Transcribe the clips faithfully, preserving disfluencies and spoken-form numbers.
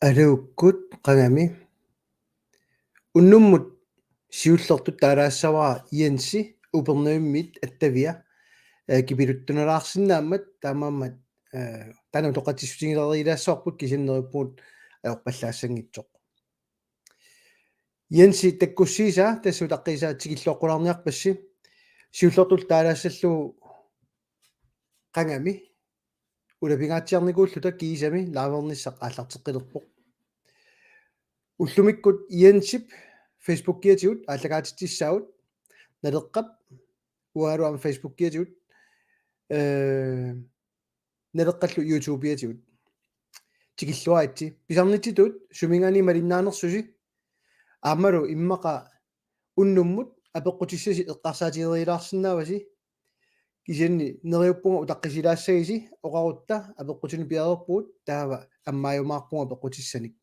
Aluukkut qangami. Unnummut siullertut taalaassavara Jensi Upernavimmiit Attavia, eh, kipiluttunalaarsinnaammat taamaammat, eh, taanna utoqqatsissutigileriilaassavarput kisianni neriuppugut ajorpallaassanngitsoq. Jensi takkussiisa tassa utaqqiisaa tikilluaqqulaarniarpassi siullertut taalaassallugu qangami. Ulapingaatsiarnikuulluta kiisami live-ernissaq aallarteqqilerpoq. Ullumikkut Jensip Facebookiatigut aallakaatitsissaagut, Naleqqap uangalu aamma Facebookiatigut, eh, Naleqqallu YouTubeiatigut. Tikilluaritsi. Pisarnitsitut suminngaanniit malinnaanersusi. Aammalu immaqa unnummut apeqqutissasi eqqarsaatigeriilaarsinnaavasi. Kisianni neriuppunga utaqqisilaassagisi oqarutta apeqqutinut piareerpugut taava ammaajumaarpunga apeqqutissanik.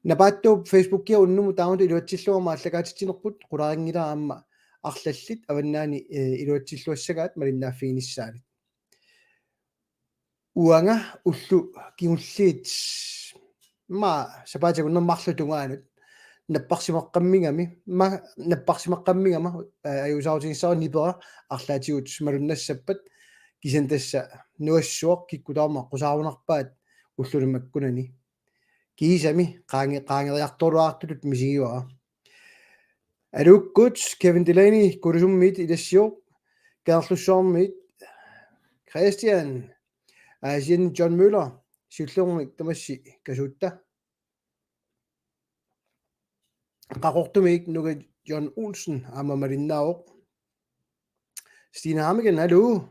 Napaattuup Facebookia unnummut taamatut iluatsilluarmat aallakaatitsinerput qularinngilara aamma arlallit avannaani, eh, iluatsilluassagaat malinnaaffiginissaannik. Uanga ullut kingulliit ma sapaatip akunnermi marluk tungaanut napparsimaqqammigama, ma napparsimaqqammigama, eh, ajuusaarutigissavara nipera arlaatigut malunnassappat kisianni tassa nuassuaq kikkut tamarmik aqqusaarunarpaat ulluni makkunani. Kiisami qaange-, qaangeriartorluartutut misigivara. Aluukkut Kevin Delaney Kulusummiit ilassivoq, Kangerlussuarmiit Christian, Aasianni John Møller, siullermik tamassi Kasuutta. Qaqortumiit Nuka John Olsen aamma malinnaavoq. Stine Hammeken, hallo.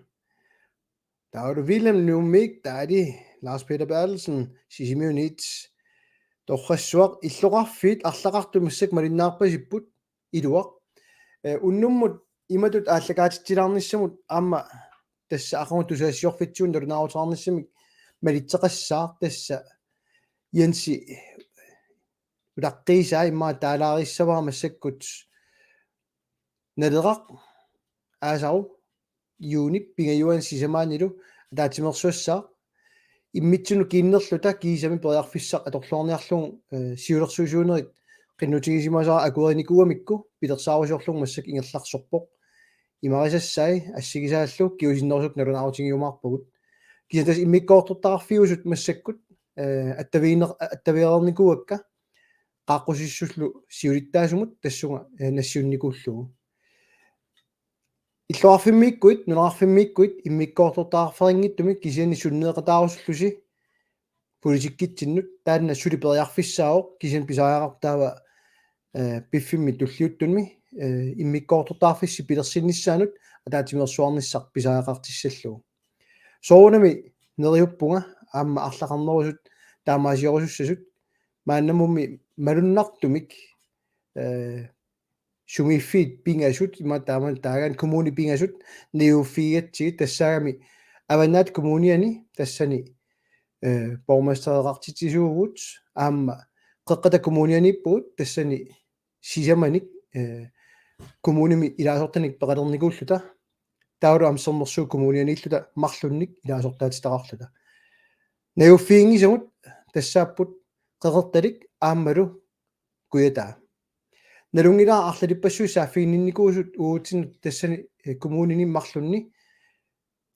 Taava Wilhelm Nuummiit, taali Lars Peter Berthelsen, Sisimiuniit. Torrassuaq, illoqarfiit arlaqartut massakkut malinnaarpasipput, iluaq. Eh, unnummut imatut aallakaatitsilaarnissamut aamma tassa aqagu tusagassiorfitsigut nalunaaruteqarnissamik malitseqassaaq tassa Jensi utaqqiisaa immaqa taalaarissavara massakkut Naleraq aasaru juunip pingajuanni sisamaanilu ataatsimeersuassaaq. Immitsinnut kiinnerluta kiisami periarfissaq atorluarniarlugu, eh, siulersuisuunerit qinnutigisimasara akuerinikuugamikku pilersaarusiorlugu massakkut ingerlarsorpoq. Imarisassai assigisaallu kingusinnerusukkut nalunaarutigiumaarpagut. Kisianni tassa immikkoortortaqarfiusut massakkut, eh, attaviiner-, attavigereernikuuakka qaaqqusissullu siulittaasumut tassunga, eh, nassiunnikuullugu. Illoqarfimmiikkuit, nunaqarfimmiikkuit immikkoortortaqarfeqanngitsumik kisianni sunneeqataarusullusi politikkitsinnut taanna suli periarfissaavoq kisianni pisariaqarpoq taava, eh, piffimmi tulliuttumi, eh, immikkoortortaqarfissi pilersinnissaanut ataatsimeersuarnissaq pisariaqartissallugu. Soorunami neriuppunga aamma arlaqarnerusut taamaasiorusussasut maannamummi malunnartumik, eh, sumiiffiit pingasut, ima taama taagaanni kommunit pingasut, najuuffigigatsigit tassaagami Avannaata Kommuniani tassani, eh, borgmestereqartitsisuuvugut, aamma Qeqqata Kommunianiippugut tassani sisamanik, eh, kommunimi ilaasortanik peqalernikuulluta, taavalu aamma Sermersuup Kommunianiilluta marlunnik ilaasortaatitaqarluta. Najuuffiginngisagut tassaapput Qeqertalik aammalu Kujataa. Nalunngilara arlalippassuit saaffiginninnikuusut uatsinnut tassani, eh, kommunini marlunni.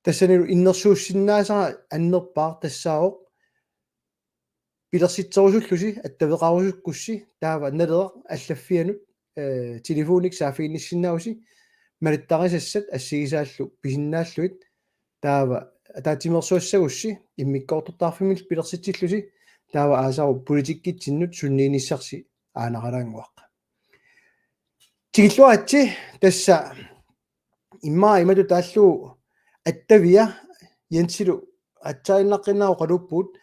Tassanilu innersuussinnaasara annerpaaq tassaavoq pilersitserusullusi attaveqarusukkussi taava Naleraq allaffianut, eh, telefonikkut saaffiginnissinnaavusi malittarisassat assigisaallu pisinnaallugit. Taava ataatsimeersuassagussi immikkoortortaqarfimmillu pilersitsillusi taava aasaru politikkitsinnut sunniinissarsi aanaqalaannguaq. Tikilluaritsi tassa immaqa imatut taallugu Attavia Jensilu aatsaannaqqinnaaqqaluuppugut,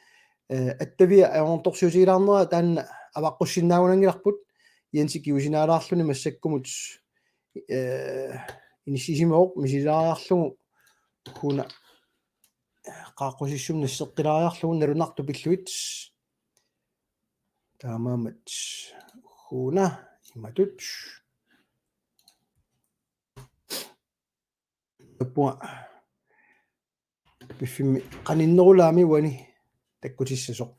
eh, Attavia ajornartorsiutigilaarnera taanna avaqqussinnaagunanngilarput Jensi kingusinnerulaarluni massakkumut, eh, inissisimavoq misilaariarlugu una qaaqqusissumik nasseqqilaariarlugu nalunartut pillugit. Taamaammat una imatut. Tappua. Piffimmi qaninnerulaami uani takkutissasoq.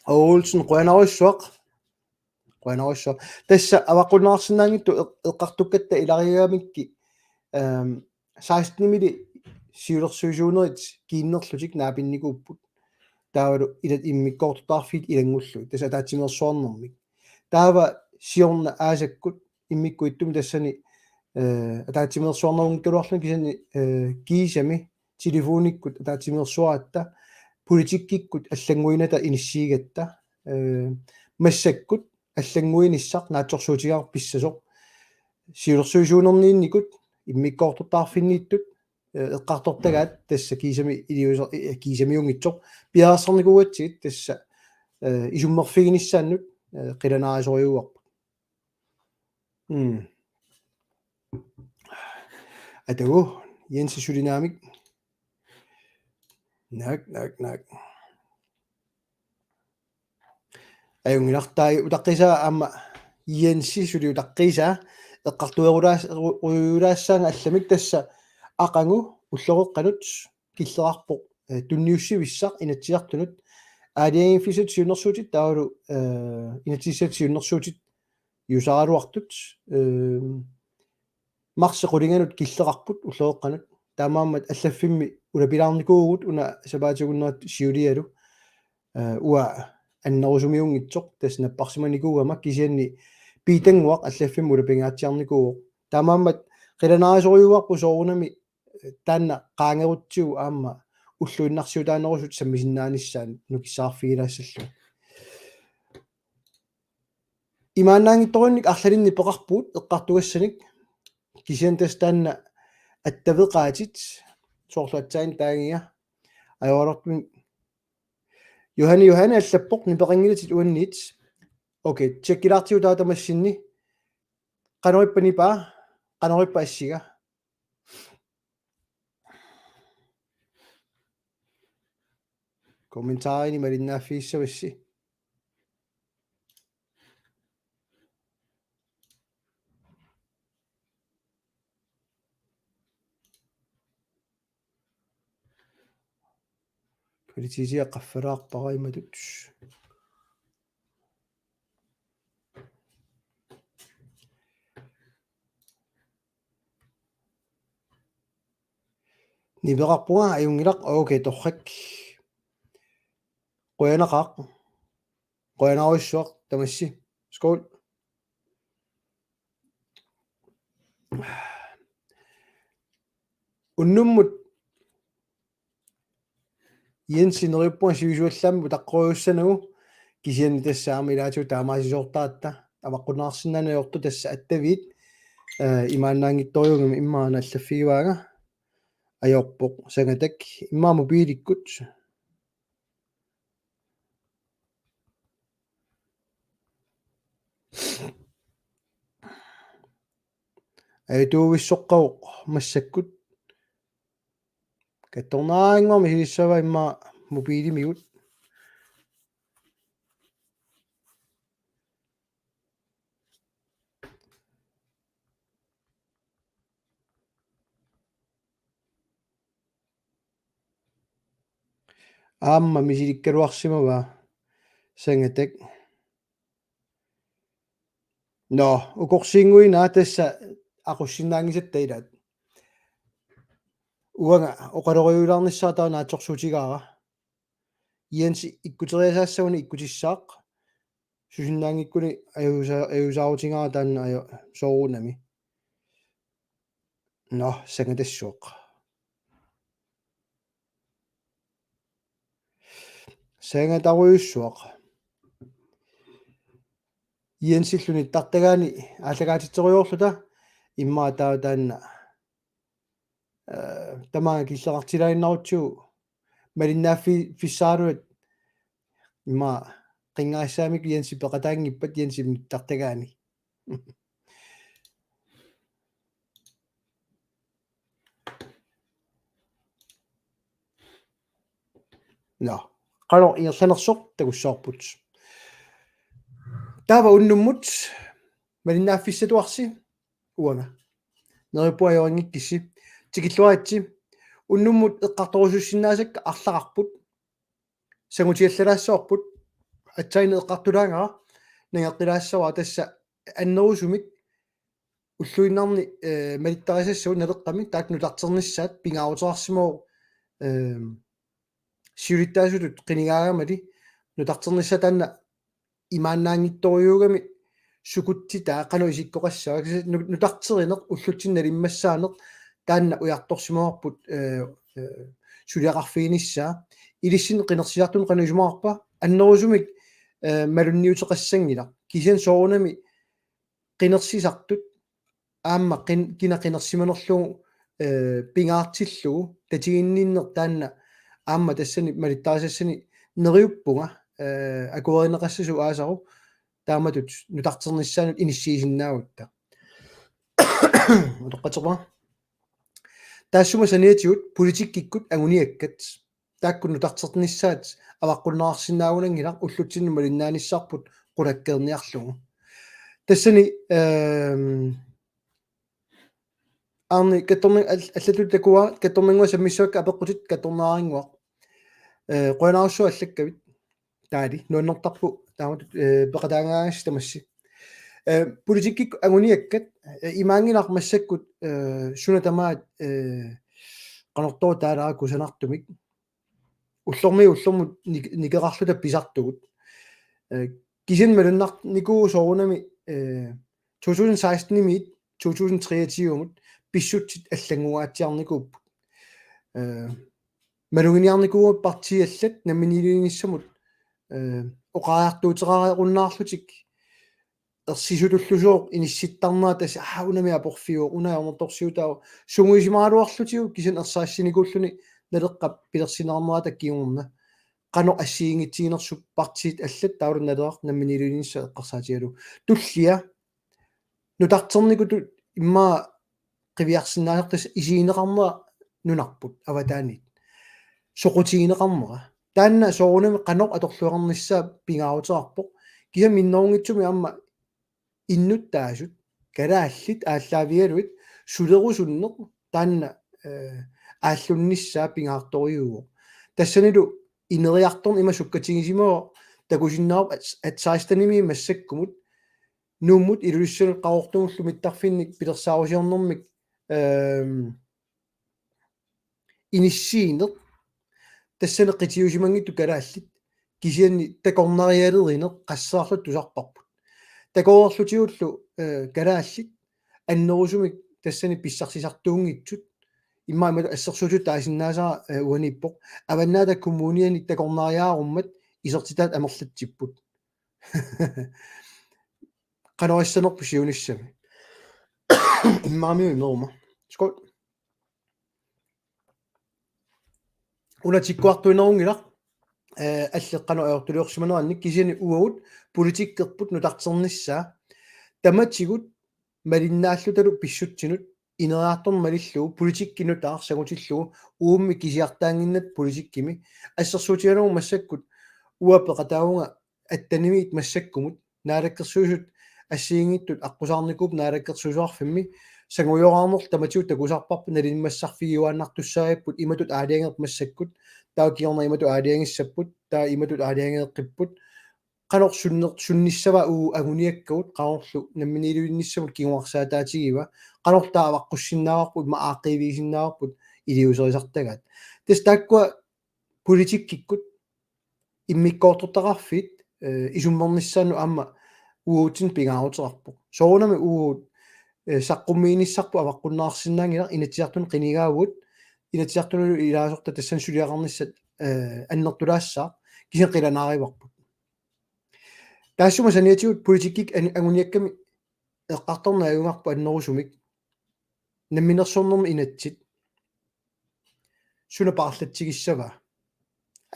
Olsen, qujanarsuaq. Qujanarsuaq. Tassa avaqqunneqarsinnaanngitsoq eq-, eqqartukkatta ilagigamikku, ehm, seksten-imili siulersuisuunerit kiinnerlutik naapinnikuupput. Taavalu ilat immikkoortortaqarfiit ilanngullugit. Tassa ataatsimeersuarnermik. Taava siorna aasakkut immikkut ittumik tassani, eh, ataatsimeersuarnerunngikkaluarluni kisianni, eh, kiisami telefonikkut ataatsimeersuaratta politikkikkut allannguinata inissiigatta, eh, massakkut allannguinissaq naatsorsuutigaarput pissasoq. Siulersuisuunerniinnikut immikkoortortaqarfinniittut, eh, eqqartortagaat tassa kiisami iliuuser-, eh, kiisamiunngitsoq piareersarnikuugatsigit tassa, eh, isummerfiginissaannut, eh, qilanaarisorujussuuarput. Mm. Atagu, Jensi suli naamik. Naak, naak, naak. Ajunngilaq, taava utaqqiisaa aamma Jensi suli utaqqiisaa eqqartuerulaas-, ru-, rujulaassaanga allamik tassa aqagu ulloqeqqanut killeqarpoq, eh, tunniussivissaq Inatsisartunut aalajangiiffissat siunnersuutit taavalu, eh, inatsisissat siunnersuutit juusaraluartut, eh, marsip qulinganut killeqarput ulloqeqqanut. Taamaammat allaffimmi ulapilaarnikuuvugut una sapaatip akunnerata siulialu. Eh, uanga annerusumiunngitsoq tassa napparsimanikuugama kisianni Piitannguaq allaffimmi ulapingaatsiarnikuuvoq. Taamaammat qilanaarisorujussuuarput soorunami, eh, taanna qaangerutsigu aamma ulluinnarsiutaanerusut sammisinnaanissaat nukissaarfigilaassallugit. Imaannaanngitsorujunik arlalinnik peqarpugut eqqartugassanik kisianni tassa taanna attaveqaatit soorlu aatsaat taagiga ajoraluartumik. Johanne Johanne allappoq nipeqanngilatit uanniit. Okay, tjekkilaartigu taava tamassinni. Qanorippa nipaa, qanorippa assiga. Kommentarini malinnaaffigissavatsi. Politiit qaffalaarpara imatut. Nipeqarpunga ajunngilaq, okay, torrak. Qujanaqaaq. Qujanarujussuaq tamassi. Skål. Unnummut Jensi neriuppunga sivisuallaammi utaqqorujussanagu kisianni tassa aamma ilaatigut taamaasisoortaratta avaqqunneqarsinnaaneq ajortoq tassa attaviit, eh, imaannaanngitsorujuugami immaqa allaffigivaanga ajorpoq Sangatak immaqa mobiilikkut. Ajatuuvissoqqavoq massakkut. Kattornaannguaq misilissavaa immaqa mobiilimigut. Aamma misilikkaluarsimavaa Sangatak. Nå, ukorsiinnguinaa tassa aqussinnaanngisatta ilaat. Uanga oqalorujuulaarnissaa taava naatsorsuutigaara. Jensi ikkuteriasaassaguni ikkutissaaq. Susinnaanngikkuni ajusa-, ajusaarutigaara taanna ajo-, soorunami. Nå, sangatassuaq. Sangatarujussuaq. Jensillu nittartagaani aallakaatitserujoorluta immaqa taava taanna, eh, tamaanga killeqartilaaginnarutsigu malinnaaffi-, -fissaaruit immaqa qinngarissaamik Jensi peqataanngippat Jensi nittartagaani. Nå, qanoq ingerlanersoq takussavarput. Taava unnummut malinnaaffissatuarsi uanga. Neriuppunga ajorinngikkussi. Tikilluaritsi. Unnummut eqqartorusussinnaasakka arlaqarput. sangutiallalaassavarput, aatsaannguaq eqqartulaangara nangeqqilaassavara, tassa annerusumik ulluinnarni, eh, malittarisassavut Naleqqami, taakku nutarternissaat pingaaruteqarsimavoq, eh, siulittaasutut qinigaagamali nutarternissaat taanna imaannaanngitsorujuugami sukutsitaa qanoq isikkoqassava, kisianni nu-, nutarterineq ullutsinni nalimmassaaneq taanna ujartorsimavarput, eh, eh, suliaqarfiginissaa. Ilissinnut qinersisartunut qanoq isumaqarpa? Annerusumik, eh, malunniuteqassanngilaq. Kisianni soorunami qinersisartut aamma qin-, kina qinersimanerlugu, eh, pingaartillugu tatiginninneq taanna aamma tassani malittarisassani neriuppunga, eh, akuerineqassasoq aasaru taamatut nutarternissaanut inissiisinnaagutta. Utoqqatserpunga. Taassuma saniatigut politikkikkut anguniakkat. Taakku nutarternissaat avaqqunneqarsinnaagunanngilaq, ullutsinni malinnaanissarput qulakkeerniarlugu. Tassani, ehm, Arni, kattorni-, al-, allatut takua, kattornannguaq sammissavakka apeqqutit kattornaarinnguaq. Eh, qujanarsuaq allakkavit. Taali, nuannertarpoq, taamatut, eh, peqataagaangassi tamassi. Eh, politikkikkut anguniakkat, eh, imaanngilaq massakkut, eh, suna tamaat, eh, qanortoq taalaara kusanartumik. Ullormiit ullormut nik-, nikerarluta pisartugut. Eh, kisianni malunnarnikuuvoq soorunami, eh, to tusind seksten-imiit to tusind treogtyve-mut pissutsit allanngungaatsiarnikuupput. Eh, maluginiarnikuuvugut partiit allat namminiilivinnissamut, eh, oqariartuuteqarunnaarlutik ersisutullusooq inissittarnera, tassa, aa, unami aporfiuvoq, una ajornartorsiutaavoq, sungiusimagaluarlutigu kisianni ersarissinikuulluni Naleqqap pilersinneqarnerata kingorna. Qanoq assigiinngitsiginersoq partiit allat, taavalu Naleraq namminiilivinnissaq eqqarsaatigalugu. Tullia nutarternikutut immaqa qiviarsinnaasartut isigineqarnera nunarput avataaniit. Soqutigineqarnera. Taanna soorunami qanoq atorluarnissaa pingaaruteqarpoq. Kisianni minnerunngitsumik aamma innuttaasut, kalaallit aallaavigalugit sulerusunneq taanna, eh, aallunnissaa pingaartorujuuvoq. Tassanilu ineriartorneq ima sukkatigisimavoq, takusinnaavarput at-, at seksten-imiit massakkumut Nuummut, Ilulissanut, Qaqortumullu mittarfinnik pilersaarusiornermik, ehm, inissiineq, tassani qitiusimanngitsut kalaallit, kisianni takornarialerineq qasseerluta tusarparput. Takoreerlutigullu, eh, kalaallit annerusumik tassani pissarsisartuunngitsut, immaqa imatut assersuutitut taasinnaasara, eh, uaniippoq, Avannaata Kommuniani takornariaarummat isertitaat amerlatsipput. Qanoq issanerput siunissami. Immaqa imeruma. Skål. Una tikkuartuinerunngilaq, eh, allat qanoq ajortuliorsimanerannik, kisianni uagut politikkerput nutarternissaa. Tamatigut malinnaallutalu pissutsinut ineriartorneq malillugu politikkinut taarsagutillugu uummi kisiartaannginnatta politikkimi. Assersuutigalugu massakkut uanga peqataavunga attenimiit massakkumut Naalakkersuisut assigiinngitsut aqqusaarnikuupput Naalakkersuisoqarfimmi, sangujoraarnerlu tamatigut takusarparput nalimmassarfigiuaannartussaagipput, imatut aalajangerput massakkut, taava kingorna imatut aalajangissapput, taava imatut aalajangeeqqipput, qanoq sunner-, sunnissavaa uagut anguniakkagut, qanorlu namminiilivinnissamut kinguarsaataatigiva, qanoq taava avaqqussinnaagaluarput, ima aaqqiivigisinnaavarput iliuuserisartagaat. Tassa taakkua politikkikkut immikkoortortaqarfiit, eh, isummernissaannut aamma uagutsinnut pingaaruteqarpoq. Soorunami uagut, eh, saqqummiinissarput avaqqunneqarsinnaanngilaq, Inatsisartuni qinigaavugut, Inatsisartunilu ilaasortat tassani suliaqarnissat, eh, annertulaassaaq, kisianni qilanaarivarput. Taassuma saniatigut politikkikkut an-, anguniakkami eqqartorneq ajunngilaq annerusumik. Namminersornermi inatsit suna paarlatsigissavaa?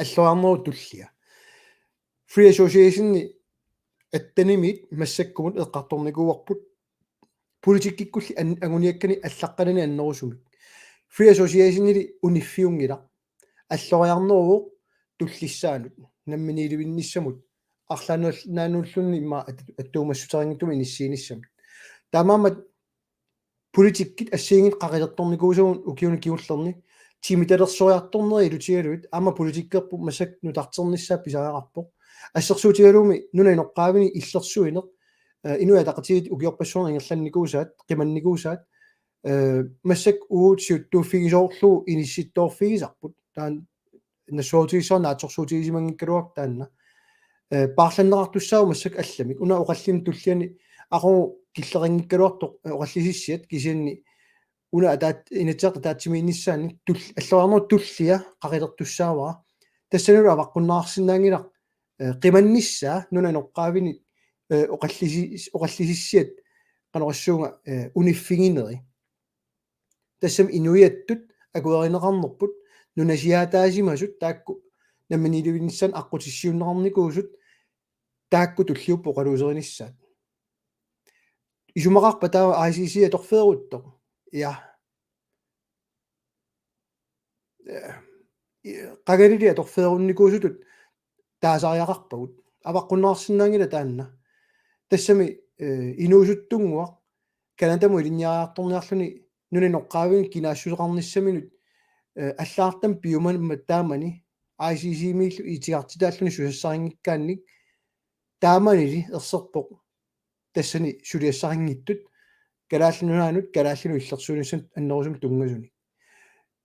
Alloriarnerup tullia. Free Associationi attenimiit massakkumut eqqartornikuuarput politikkikkulli an-, anguniakkani allaqqanani annerusumik. Free Associationili uniffiunngilaq. Alloriarneruvoq tullissaanut, namminiilivinnissamut, arlaannaa-, naanulluunniit immaqa at-, attuumassuteqanngitsumik inissiinissamut. Taamaammat politikkit assigiinngitsut qaqilertornikuusagut ukiuni kingullerni, timitalersuiartornerit ilutigalugit aamma politikkerput massakkut nutarternissaa pisariaqarpoq. Assersuutigalugumi nunap inoqqaavini illersuineq, eh, Inuit Ataqatigiit ukiorpassuarni ingerlannikuusaat, qimannikuusaat, eh, massakkut uagut siuttuuffigisoorlugu inissittoorfigisarput. Taanna nassuerutigissavarput naatsorsuutigisimanngikkaluarluta taanna. Eh, paarlanneqartussaavoq massakkut allamik. Una oqallinnerup tulliani aqagu killeqanngikkaluartoq, eh, oqallisissiat kisianni una ataat-, Inatsisartut ataatsimiinnissaannik tul-, alloriarnerup tullia qaqilertussaavara. Tassanilu avaqqunneqarsinnaanngilaq, eh, qimannissaa nunap inoqqaavini, eh, oqallisi-, oqallisissiat qanorsuunga, eh, uniffigineri. Tassami inuiattut akuerineqarnerput nunasiaataasimasut taakku namminiilivinnissaannut aqqutissiuunneqarnikuusut taakku tulliupput oqaluuserinissaat. Isumaqarpa taava I C C atorfeeruttoq? Ja. Eh, i-, qangalili atorfeerunnikuusutut taasariaqarpagut. Avaqqunneqarsinnaanngilaq taanna. Tassami, eh, inuusuttunnguaq Canadamut ilinniariartorniarluni nunap inoqqaavini kinaassuseqarnissaminut, eh, allagartamik piumammat taamani I C C-miillu itigartitaalluni susassaqanngikkaannik taamanili erserpoq tassani suliassaqanngitsut Kalaallit Nunaannut kalaallinut illersuinissamut annerusumik tunngasunik.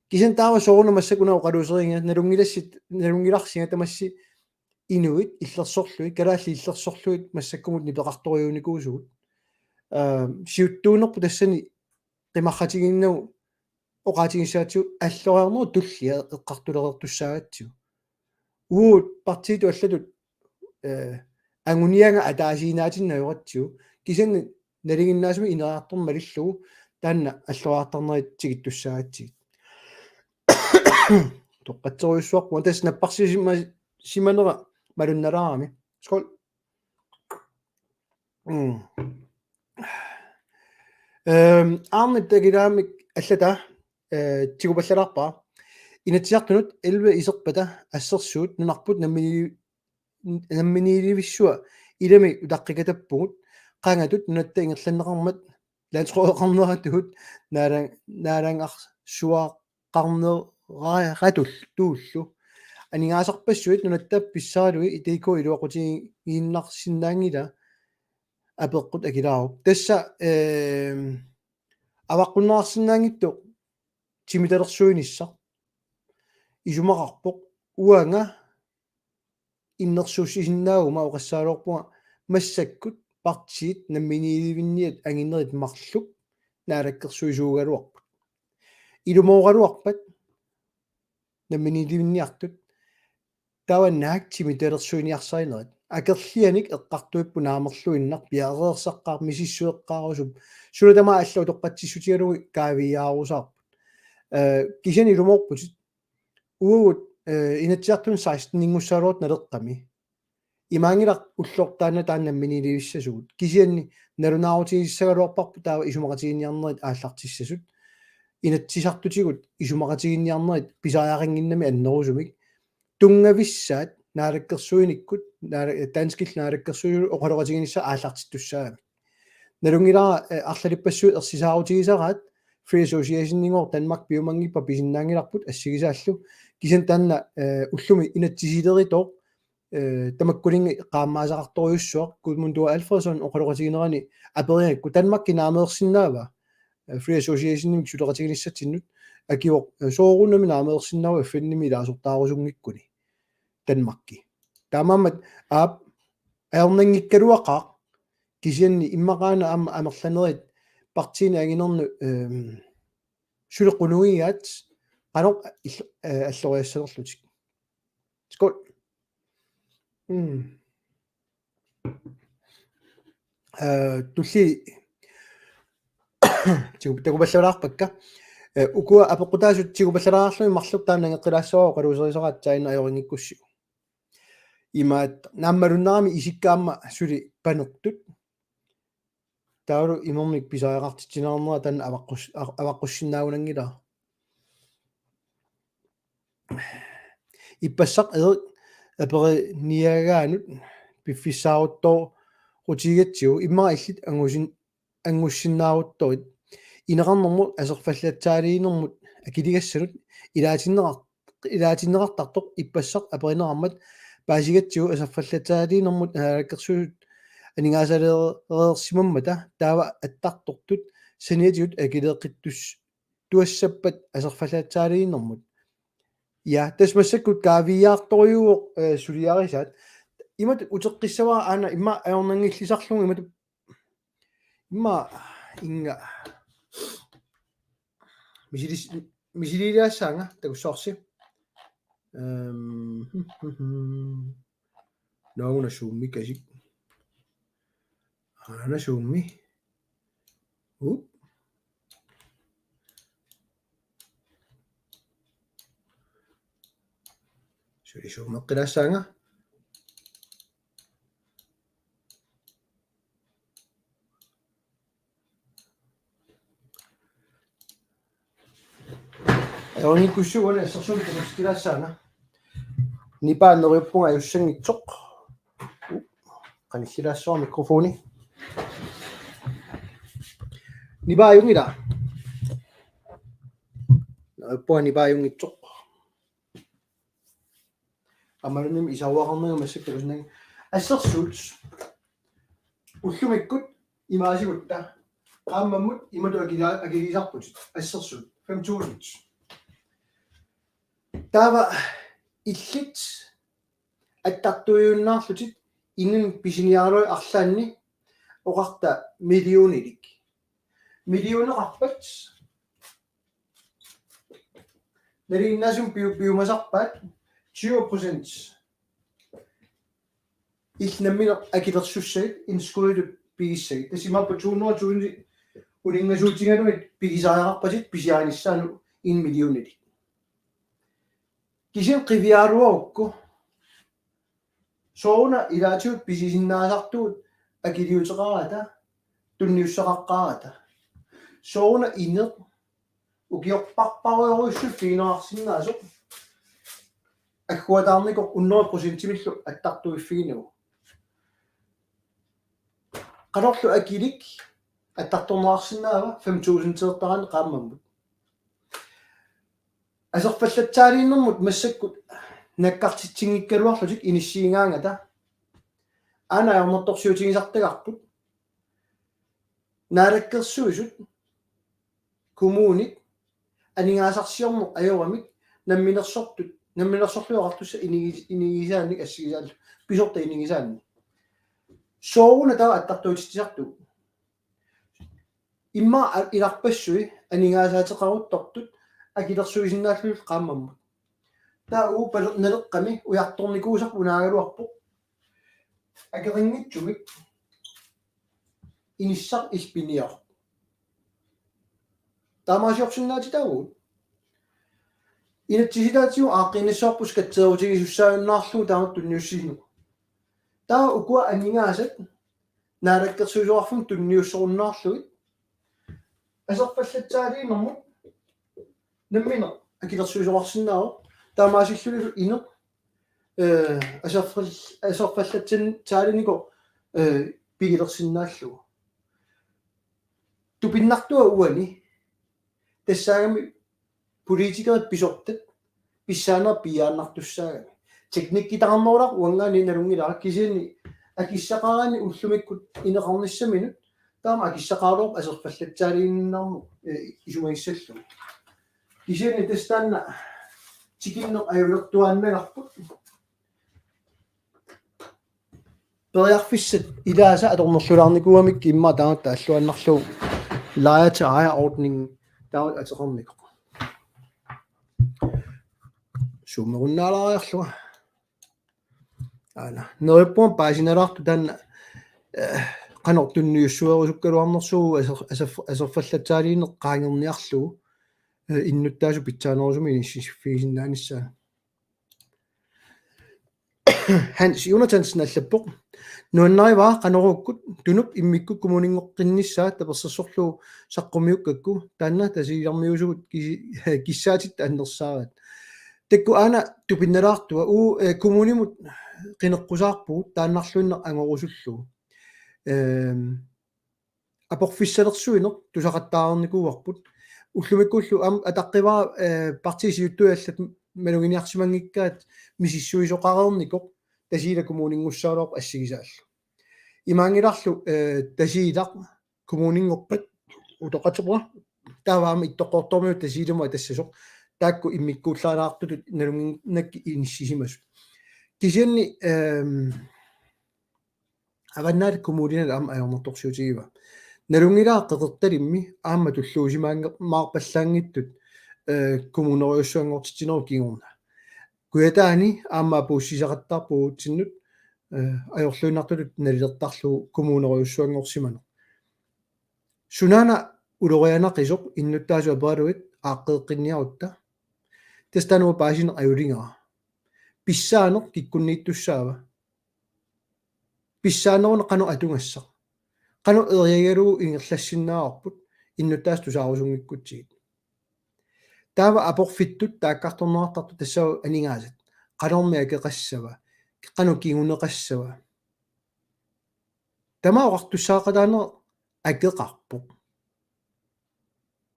Kisianni taava soorunami massakkut una oqaluuseriga nalunngilassi-, nalunngilarsinga tamassi inuit illersorlugit, kalaallit illersorlugit massakkumut nipeqartorujuunikuusugut. Eh, siuttuunerput tassani qimarratigiinnagu oqaatigissagatsigu alloriarnerup tullia eqqartulereertussaagatsigu. Uagut partiitut allatut, eh, anguniagaq ataasiinnaatinneq ajoratsigu. Kisianni nalinginnaasumik ineriartorneq malillugu taanna alloriartarnerit tikittussaagatsigit. Toqqatserujussuarpunga tassa napparsisima-, simanera malunnalaarami. Skål. Mm. Ehm, Arne Takilaamik allata, eh, tigupallalaarpara. Inatsisartunut elleve iserpata assersuut nunarput nammini-, namminiilivissua ilami utaqqikatappugut qangatut nunatta ingerlanneqarmat landsrådeqarneratugut naalang-, naalagaasuaqarneratullu. Aningaasarpassuit nunatta pissaralugit I T K iluaqutigiinnarsinnaanngilaq apeqqut akilaaruk. Tassa, ehm, avaqqunneqarsinnaanngitsoq timitalersuinissaq isumaqarpoq uanga innersuussisinnaaguma oqassagaluarpunga massakkut partiit namminiilivinniat anginerit marluk naalakkersuisuugaluarput. Ilumooraluarpat namminiilivinniartut taava naak timitalersuiniarsarinerit. Akerlianik eqqartuipput naamerluinnaq piareersaqqaarpoq misissueqqaarusup. Suna tamaat allat utoqqatsissutigalugit kaaviiaarusaarput. Eh, kisianni ilumoorputit uagut, eh, Inatsisartuni seksten-inngussagaluartoq Naleqqami. Imaanngilaq ulloq taanna taanna namminiilivissasugut. Kisianni nalunaarutigissagaluarparput taava isumaqatigiinniarnerit aallartissasut. Inatsisartutigut isumaqatigiinniarnerit pisariaqannginnami annerusumik. Tunngavissaat naalakkersuinikkut, naala-, danskillu naalakkersuisut oqaloqatiginissaat aallartittussaagamik. Nalunngilara, eh, arlalippassuit ersisaarutigisaraat Free Association-inngooq Danmark piumanngippat pisinnaanngilarput assigisaallu. Kisianni taanna, eh, ullumi inatsisileritoq, eh, tamakkununnga qaammaasaqartorujussuaq Gudmundur Alfredsson oqaloqatiginerani aperigakku Danmarki naameersinnaava, eh, Free Association-imik suleqatiginissatsinnut akivoq, eh, soorunami naameersinnaavoq F N-imi ilaasortaarusunngikkuni Danmarki. Taamaammat aap ajornanngikkaluaqaaq kisianni immaqaana aamma amerlanerit partiini anginernut, ehm, suli qunugigaat qanoq ill-, eh, alloriassanerlutik. Skål. Mm. Eh, tulli tigu-, tigupallalaarpakka. Eh, ukua apeqqutaasut tigupallalaarlugit marluk taanna nangeqqilaassavara oqaluuserisaraat taanna ajorinngikkussiuk. Imaat naammalunnarami isikka aamma suli panertut. Taavalu imermik pisariaqartitsineqarnera taanna avaqqus-, a-, avaqqussinnaagunanngilara. Ippassaq Erik aperiniagaanut piffissaaruttooqutigigatsigu immaqa illit angusin-, angussinnaaruttorit. Ineqarnermut aserfallatsaaliinermut akiligassanut ilaatinneqar-, ilaatinneqartartoq ippassaq aperineqarmat paasigatsigu aserfallatsaaliinermut naalakkersuisut aningaasaleereersimammata taava attartortut saniatigut akileeqqittus-, tuassappat aserfallatsaaliinermut. Ja, tassa massakkut kaaviiaartorujuuvoq, eh, suliarisaat. Imatut uteqqissavara aana immaqa ajornanngillisarlugu imatut immaqa inga misilis-, misiliilaassaanga takussavarsi. Ehm, naagunasuummi kasik. Aanasuummi. Up. Sulisuummeqqilaassaanga. Ajornikuusugut assersuut kunustilaassaanga. Nipaa neriuppunga ajussanngitsoq. Qanillilaassuara mikrofoni. Nipaa ajunngila. Neriuppunga nipaa ajunngitsoq. Amalunnim isauaqarnanga massakkut usinang. Assersuut. Ullumikkut imaasigutta. Qaammammut imatut akila-, akiliisarputit. Assersuut. Fem tusind. Taava illit attartuujunnaarlutit inunnik pisiniaraluarit arlaanni oqarta millionilik. Millioneqarpat nalinginnaasumik piu-, piumasarpaat tyve procent. Illit nammineq akilersussagit, indskuditut pigissagit. Tassa imaappoq to hundrede tusind uninngasuutigalugit pigisariaqarpatit pisiarinissaanut en millionilik. Kisianni qiviaraluarukku sooruna ilaatigut pisisinnaasartugut akiliuteqarata, tunniussaqaqqaarata. Sooruna ineq ukiorparparujorujussuit pigineqarsinnaasoq agguataarnikoq hundrede procentimillu attartuiffiginagu. Qanorlu akilik attartorneqarsinnaava fem tusindeertarani qaammammut. Aserfallatsaaliinermut massakkut nakkartitsinngikkaluarlutik inissiigaangata. Aana ajornartorsiutigisartagarput. Naalakkersuisut, kommunit, aningaasarsiorneq ajoramik, namminersortut, namminersorlutik oqartussat inigi-, inigisaannik assigisaallu, pisortat inigisaannik. Sooruna taava attartuutitsisartugut. Immaqa a-, ilarpassui aningaasaateqaruttortut akilersuisinnaallugit qaammammut. Taava uagut pal-, Naleqqami ujartornikuusarput unaagaluarpoq. Akeqanngitsumik inissaq illit piniaruk. Taamaasiorsinnaatitaavugut. Inatsisitaatigut aaqqiinnassavarput skatseerutigisussaajunnaarlugu taamatut tunniussineq. Taava ukua aningaasat naalakkersuisoqarfimmut tunniussorunnaarlugit. Aserfallatsaaliinermut nammineq akilersuisoqarsinnaavoq. Taamaasillunilu ineq, eh, aserfal-, aserfallatsin-, -tsaalinikoq, eh, pigilersinnaallugu. Tupinnartua uani tassaagami politikerit pisortat pissaaneq piiaannartussaagami. Teknikkitaqarnerulaq uanngaanniit nalunngilara kisianni akissaqaraanni ullumikkut ineqarnissaminut taama akissaqaraluarpoq aserfallatsaaliinnarmut, eh, isumagissallugu. Kisianni tassa taanna tikinneq ajulertuaannagarput. Periarfissat ilaasa atornerlulaarnikuugamikku immaqa taamaat taalluinnarlugu leje til ejerordning taamaat ateqarnikoq. Suummerunnaalaariarlunga. Aana. Neriuppunga paasinalaartoq taanna, eh, qanoq tunniussuerusukkaluarnersugut aser-, aser-, aserfallatsaaliineq qaangerniarlugu, eh, innuttaasut pitsaanerusumik inissiffigisinnaanissaat. Hans Jonathansen allappoq: Nuannarivara Qanoruukkut Tunup immikkut kommuninngortinnissaa tapersersorlugu saqqummiukkakku, taanna Tasiilarmiuusugut kisi-, kissaatitta annersaaraat. Taakku aana tupinnalaartua uu, eh, kommunimut qineqqusaarpugut taannarluinnaq angorusullugu. Ehm, aporfissalersuineq tusaqattaarnikuuarput. Ullumikkullu aamma ataqqivara, eh, partiit siuttui allat maluginiarsimanngikkaat misissuisoqareernikoq Tasiilaq kommuninngussagaluarpoq assigisaallu. Imaanngilarlu, eh, Tasiilaq kommuninngorpat utoqqatserpunga, taava aamma Ittoqqortoormiut Tasiilamut atassasoq, taakku immikkuullaalaartutut nalunnginnakkit inissisimasut. Kisianni, ehm, Avannaata Kommuniani aamma ajornartorsiutigiva. Nalunngilara Qeqertalimmi aamma tulluusimaannge-, maarpallaanngitsut, eh, kommunerujussuanngortitsinerup kingorna. Kujataani aamma apuussisaqattaarpoq uatsinnut, eh, ajorluinnartutut nalilertarlugu kommunerujussuanngorsimaneq. Sunaana ulorianaqisoq innuttaasut aperalugit aaqqeeqqinniarutta. Tassa taanna paasineq ajuligara. Pissaaneq kikkunniittussaava? Pissaaneruna qanoq atugassaq? Qanoq eriagalugu ingerlassinnaavarput innuttaasut tusaarusunngikkutsigu? Taava aporfittut taakkartorneqartartut tassaavoq aningaasat. Qanormi akeqassava? Qanoq kinguneqassava? Tamaat oqartussaaqataanera akeqarpoq.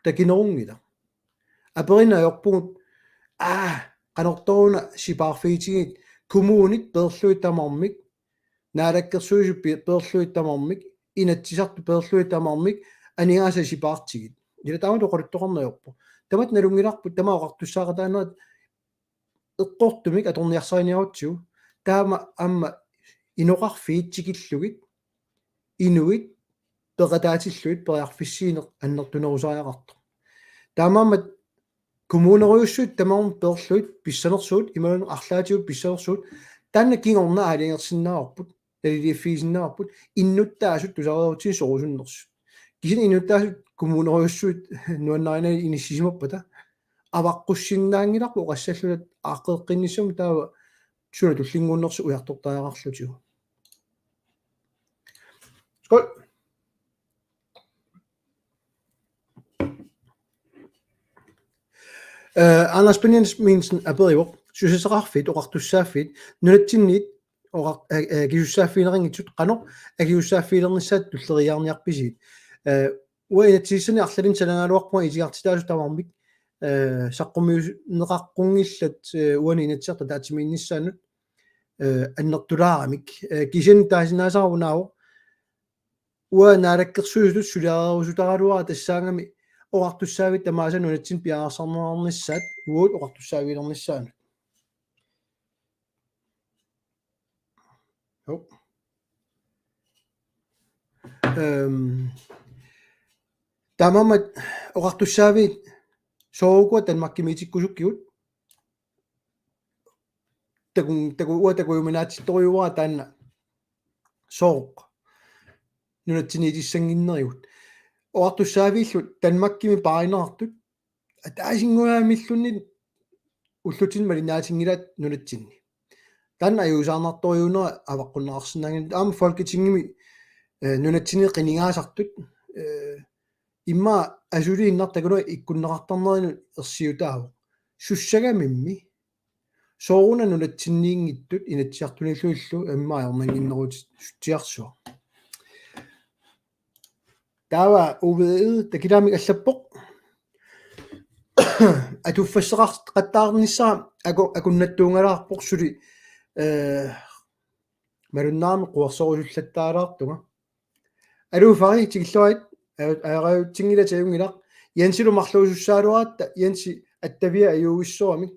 Takinerunngilaq. Aperineq ajorpugut, aa, qanortoruna sipaarfigitigit, kommunit peerlugit tamarmik, Naalakkersuisut pi-, peerlugit tamarmik, Inatsisartut peerlugit tamarmik, aningaasat sipaartigit. Ila taamatut oqaluttoqarneq ajorpoq. Tamatta nalunngilarput, tamaat oqartussaaqataanerat eqqortumik atorniarsariniarutsigu, taama aamma inoqarfiit tikillugit, inuit peqataatillugit periarfissiineq annertunerusariaqartoq. Taamaammat kommunerujussuit tamarmik peerlugit pissanersugut, imaluunniit arlaatigut pissanersugut, taanna kingorna aalajangersinnaavarput, naliliiffigisinnaavarput, innuttaasut tusareerutsigit sorusunnersut. Kisianni innuttaasut kommunerujussuit nuannarinagu inissisimappata, avaqqussinnaanngilarput oqassalluta aaqqeeqqinnissamut, taava suna tullinnguunnersoq ujartortariaqarlutigu. Skål. Eh, Anders Benjaminsen aperivoq, susassaqarfiit, oqartussaaffiit, nunatsinniit oqar-, eh, eh, akisussaaffigineqanngitsut, qanoq akisussaaffigilernissaat tulleriiaarniarpisigit? Eh, uanga inatsisissani arlalinni sanagaluarpunga itigartitaasut tamarmik, eh, saqqummiunneqaqqunngillat, eh, uani Inatsisartut ataatsimiinnissaannut, eh, annertulaaramik. Eh, kisianni taasinnaasara unaavoq, uanga Naalakkersuisutut suliareerusutaraluara tassaagami oqartussaaffii tamaasa nunatsinni piareersarneqarnissaat uagut oqartussaavigilernissaannut. Jo. Øhm, taamaammat oqartussaaffii soorlu ukua Danmarkimiitikkusukkigut. Taku-, taku-, uanga takujuminaatsittorujuara taanna sooq nunatsinniitissannginnerigut. Oqartussaaffiillu Danmarkimi paarineqartut ataasinnguamilluunniit ullutsinni malinnaatinngilaat nunatsinni. Taanna ajuusaarnartorujussuunera avaqqunneqarsinnaanngilaq, aamma Folketingimi, eh, nunatsinni qinigaasartut, eh, immaqa asuliinnaq takuneq ikkunneqartarnerinut ersiutaavoq. Sussagamimmi sooruna nunatsinniinngitsut Inatsisartuniillunilu immaqa ajornannginnerusutsiarsuaq. Taava Ove Egede takilaamik allappoq: Atuffassaqattaarnissara aku-, akunnattuungalaarpoq suli, eh, malunnarami quersorusullattaalaartunga. Aluu Fari tikilluarit, aju-, ajorajutsinngilaq, ajunngilaq. Jensilu marluusussaaluaratta, Jensi attaviat ajuugissorami.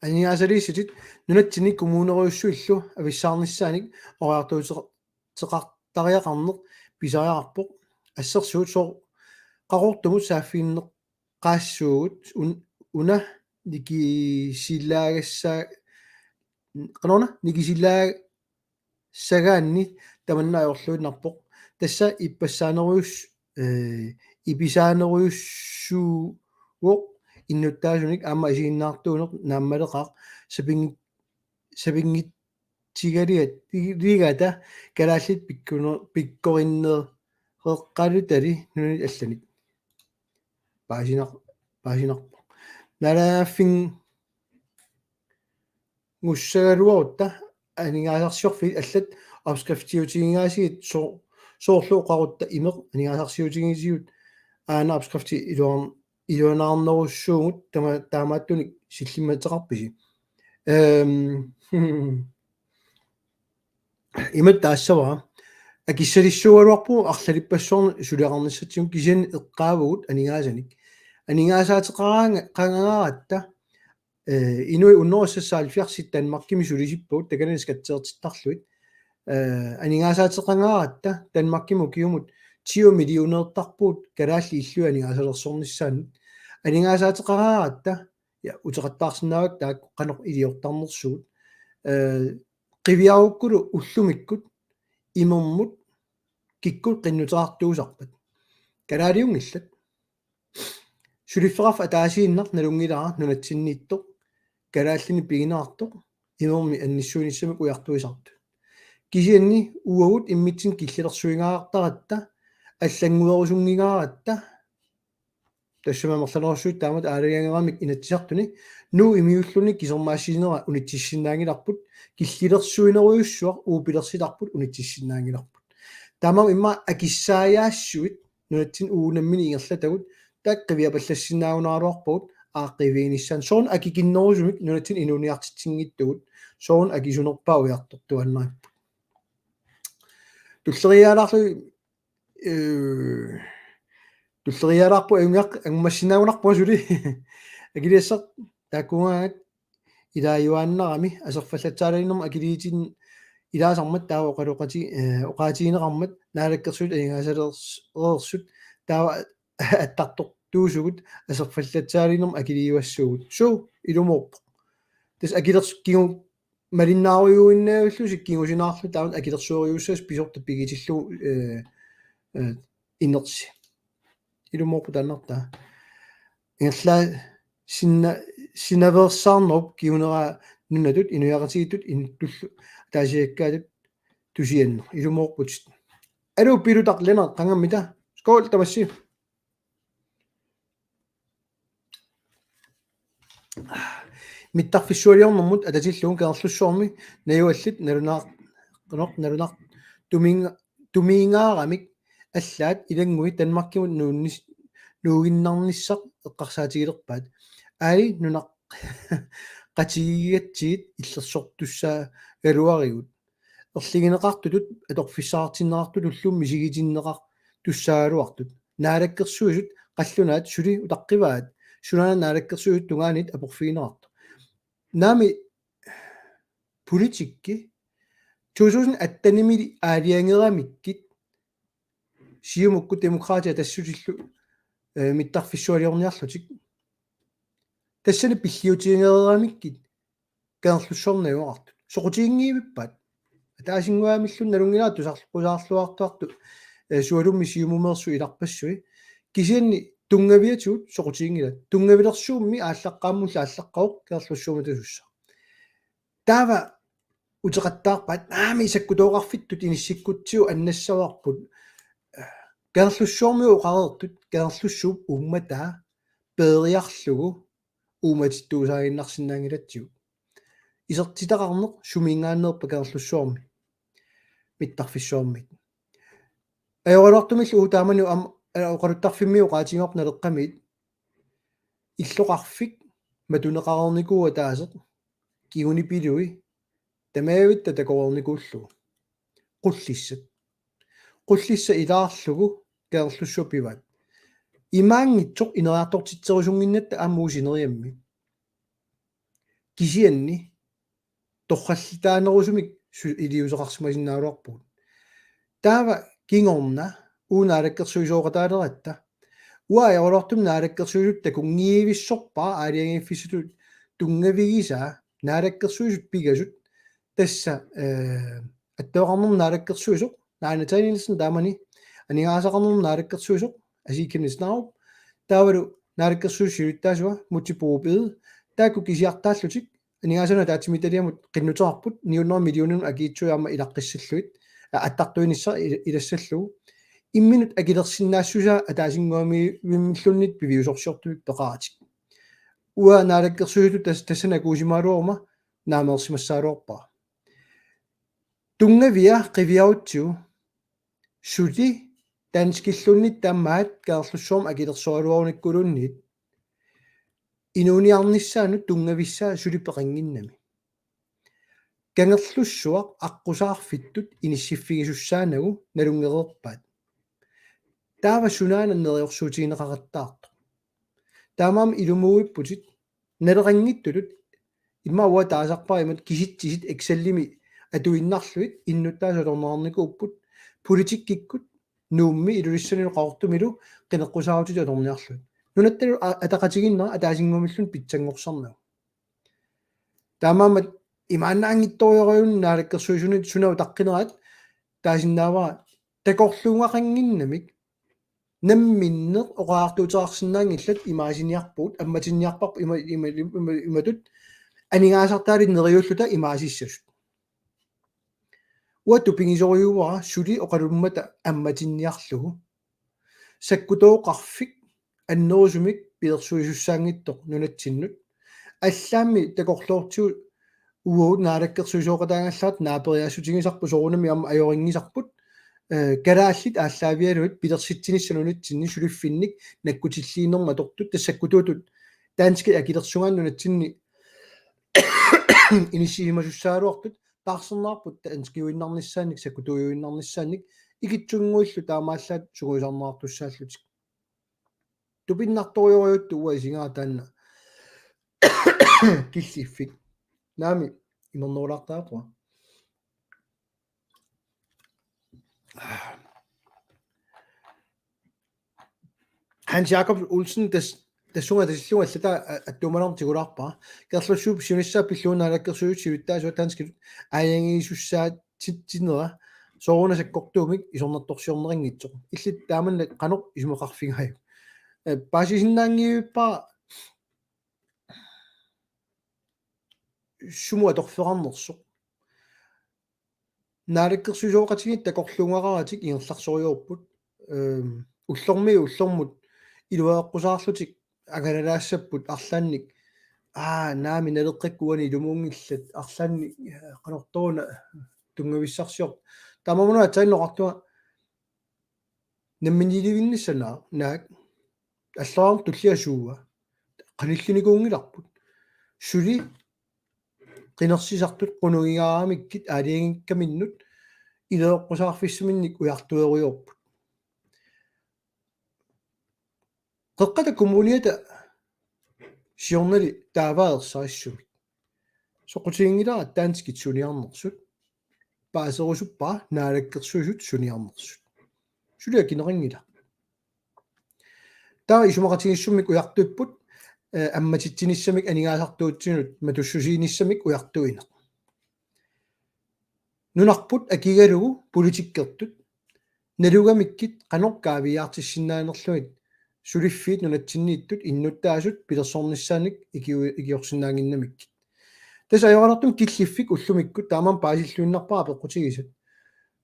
Aningaasaliissutit nunatsinni kommunerujussuillu avissaarnissaanik oqariartuuteqartariaqarneq pisariaqarpoq. Assersuut sooq Qaqortumut saaffiginneq- qaassuugut un-, una nikisillaagassa-, qanoruna nikisillaagassagaanni tamanna ajorluinnarpoq. Tassa ippassaanerujus-, eh, ipisaanerujussuuvoq innuttaasunik aamma isiginnaartuuneq naammaleqaaq sapingi-, sapinngitsigaliat-, -ligata kalaallit pikkune-, pikkorinnereqqalutali nunanit allanit. Paasinar-, paasinarpoq. Naalagaaffinngussagaluarutta aningaasarsiorfiit allat opskriftiutigigaasiit so-, soorlu oqarutta imeq aningaasarsiutigisigut aana opskrifti iluar-, iluanaarnerussuugut tama-, taamaattunik sillimmateqarpisi. Ehm, ima taassavara. Akissalissuugaluarpugut arlalippassuarnik suliaqarnissatsigut kisianni eqqaavugut aningaasanik. Aningaasaateqaraanga-, qangaaratta, eh, inuit unnerussassaalfiarsit Danmarkimi sulisippagut takanani skatsertittarlugit. Eh, aningaasaateqangaaratta Danmarkimi ukiumut ti millionertarpugut kalaallit illui aningaasalersornissaannut. Aningaasaateqangaaratta, ja, uteqattaarsinnaavakka taakku qanoq iliortarnersugut. Eh, qiviarukkulu ullumikkut imermut kikkut qinnuteqartuusarpat. Kalaaliunngillat. Suliffeqarfik ataasiinnaq nalunngilara nunatsinniittoq, kalaallinik pigineqartoq, imermik annissuinissamik ujartuisartut. Kisianni uagut immitsinnut killilersuingaartaratta, allannguerusunngingaaratta, tassami amerlanerussuit taamatut aalajangeramik Inatsisartuni, Nuuk imiulluni kisermaassisinera unitsissinnaanngilarput, killilersuinerujussuaq uagut pilersitarput unitsissinnaanngilarput. Taamaammat immaqa akissaajaassuit nunatsinni uagut nammineq ingerlatagut, taakku qiviapallassinnaagunaraluarpagut, aaqqiviginiassaanut. Soorlu akikinnerusumik nunatsinni inuuniartitsinngitsugut, soorlu akisunerpaaq ujartortuaannarparput. Tulleriiaalaarlugit, eh, tulleriiaalaarpoq ajunngilaq, angummassinnaagunarpunga suli. Akiligassaq taakkuugaangat ilaajuaannarami aserfallatsaaliinermut akiliitin ilaasarmat taava oqaloqati-, eh, oqaatigineqarmat Naalakkersuisut aningaasalersuut taava attartortuusugut aserfallatsaaliinermut akiliiuassuugut. Suu, ilumoorpoq. Tassa akilers-, kingu-, malinnaarujuinnaavillusi kingusinaarluta taava akilersueriussasut pisortat pigitillugu, eh, eh, inersi. Ilumoorpoq taannartaa. Ingerlaa sinna-, sinaveersaarnerup kinguneraa nunatut inuiaqatigiittut inuttullu ataasiakkaatut tusianneq. Ilumoorputit. Aluu, Pilutaq Lennert, qangammita? Skål, tamassi. Mittarfissualiornermut atatillugu Kangerlussuarmi najugallit nalunaar-, qanoq nalunaar-, tumiinga-, tumiingaaramik allaat ilanngui Danmarkimut nuunnis-, nuuginnarnissaq eqqarsaatigilerpaat. Aali nunaqqatigigatsigit illersortussaagaluarigut. Erligineqartutut atorfissaqartinneqartutullu misigitinneqartussaagaluartut. Naalakkersuisut qallunaat suli utaqqivaat, sunaana Naalakkersuisut tungaanit aporfigineqartoq. Naamik politikki to tusind attenimili aalajangeramikkit Siumukkut Demokraatit tassutillu, eh, mittarfissualiorniarlutik. Tassani pilliutigereeramikkit Kangerlussuarmi najugaqartut. Soqutiginngivippaat. Ataasinnguamilluunniit nalunngilara tusarluartuartut, eh, sualummik Siumumeersut ilarpassui. Kisianni tunngaviatigut soqutiginngilaat. Tunngavilersuummi aallaqqaammulli aallaqqaavoq Kangerlussuarmut tasussaq. Taava uteqattaarpaat, naamik sakkutooqarfittut inissikkutsigu annassavarput. Kangerlussuarmiut oqareertut, Kangerlussuup uummataa peeriarlugu uummatittuusaaginnarsinnaanngilatsigu. Isertitaqarneq sumiinngaanneerpa Kangerlussuarmi mittarfissuarmiit? Ajoraluartumillu uagut taamani am-, eh, oqaluttarfimmi oqaatigivarput Naleqqamiit illoqarfik matuneqareernikuuvoq ataaseq kingunipilui tamavitta takoreernikuullugu. Qullissat. Qullissat ilaarlugu Kangerlussuaq pivaat. Imaanngitsoq ineriartortitserusunnginnatta aamma uagut sineriammi. Kisianni torrallitaanerusumik su-, iliuuseqarsimasinnaagaluarpugut. Taava kingorna uagut naalakkersuisooqataaleratta. Uanga ajoraluartumik naalakkersuisut takunngivissorpara aalajangiiffissatut tunngavigisaa naalakkersuisut pingasut tassa, eh, attaveqarnermut naalakkersuisoq, Naana Danielsen taamani, aningaasaqarnermut naalakkersuisoq, Asii Chemnitz Narup, taavalu naalakkersuisut siulittaasua, Múte Bourup Egede, taakku kisiartaallutik, aningaasanut ataatsimiititaliamut qinnuteqarput, ni hundrede millioninut akiitsuit aamma ilaqqissallugit, a-, attartuinissaq il-, ilassallugu. Imminut akilersinnaassusaa ataasinnguamilluunniit piviusorsiortumik peqaratik. Uanga naalakkersuisutut tas-, tassani akuusimagaluaruma naameersimassagaluarpara. Tunngavia qiviarutsigu suli danskilluunniit tamaat Kangerlussuarmi akilersoraluarunikkuluunniit inuuniarnissaanut tunngavissaa suli peqannginnami. Kangerlussuaq aqqusaarfittut inissiffigisussaanagu nalunngereerpaat. Taava sunaana neriorsuutigineqarattaartoq. Taamaammat ilumuuipputit naleqanngitsutut immaqa uanga taasarpara imatut kisitsisit Excelimi atuinnarlugit innuttaasut atorneqarnikuupput politikkikkut Nuummi Ilulissanilu Qaqortumilu qineqqusaarutitut atorniarlugit. Nunattalu a-, ataqatigiinnera ataasinnguamilluunniit pitsanngorsarnagu. Taamaammat imaannaanngitsorujussuuvoq Naalakkersuisunit suna utaqqineraat taasinnaavara takorluugaqannginnamik namminneq oqariartuuteqarsinnaanngillat imaasiniarpugut, ammatinniarparput ima-, ima-, ima-, imatut aningaasartaalit neriulluta imaasissasut. Uanga tupigisorujussuuara suli oqalummata ammatinniarlugu. Sakkutooqarfik annerusumik pilersuisussaanngitsoq nunatsinnut. Allaammi takorloortigu uagut naalakkersuisooqataagallarluta naaperiaassutigisarput soorunami aamma ajorinngisarput, eh, kalaallit aallaavigalugit pilersitsinissaq nunatsinni suliffinnik nakkutilliinermut atortut tassa sakkutuutut danskit akilersugaanni nunatsinni inissisimasussaagaluartut taarserneqarput danskiuinnarnissaannik sakkutuujuinnarnissaannik ikittunnguillu taamaallaat sungiusarneqartussaallutik. Tupinnartorujussuuvoq uanga isigaara taanna killiffik. Naamik imernerulaartaraara. Hans Jakob Olsen tas-, tassunga tasillugu allataa a-, attuumalerneq tigulaarpara. Kangerlussuup siunissaa pillugu naalakkersuisut siulittaasuat danskitut aalajangiisussaatitsinera soorunami sakkortuumik isornartorsiorneqanngitsoq. Illit taamannak qanoq isumaqarfigaajuk? Eh, paasisinnaanngivippara sumut atorfeqarnersoq. Naalakkersuisooqatigiit takorluugaqaratik ingerlasorujuupput. Ehm, ullormiit ullormut iluareqqusaarlutik angalalaassapput arlaannik. Aa, naamik Naleqqakkut uani ilumuunngillat arlaannik, eh, qanortoq una tunngavissarsiortoq. Taamaammat aatsaat oqartunga namminiilivinnissaa naak alloriarneq tullia suua. Qanillinikuunngilarput. Suli qinersisartut qunugigaangamikkit aalajangikkaminnut iluareqqusaarfissaminnik ujartuerujoorput. Qeqqata Kommuniata siornali taava ersarissumik. Soqutiginngilara danskit suniarnersut. Paaserusuppara naalakkersuisut suniarnersut. Suli akineqanngilaq. Taava isumaqatigiissummik ujartuipput, eh, ammatitsinissamik aningaasartuutsinut matussusiinissamik ujartuineq. Nunarput akigalugu politikkertut nalugamikkit qanoq kaaviiaartissinnaanerlugit suliffiit nunatsinniittut innuttaasut pilersornissaannik ikiu-, ikiorsinnaannginnamikkit. Tassa ajoraluartumik killiffik ullumikkut taamaammat paasilluinnarpara apeqqutigisat.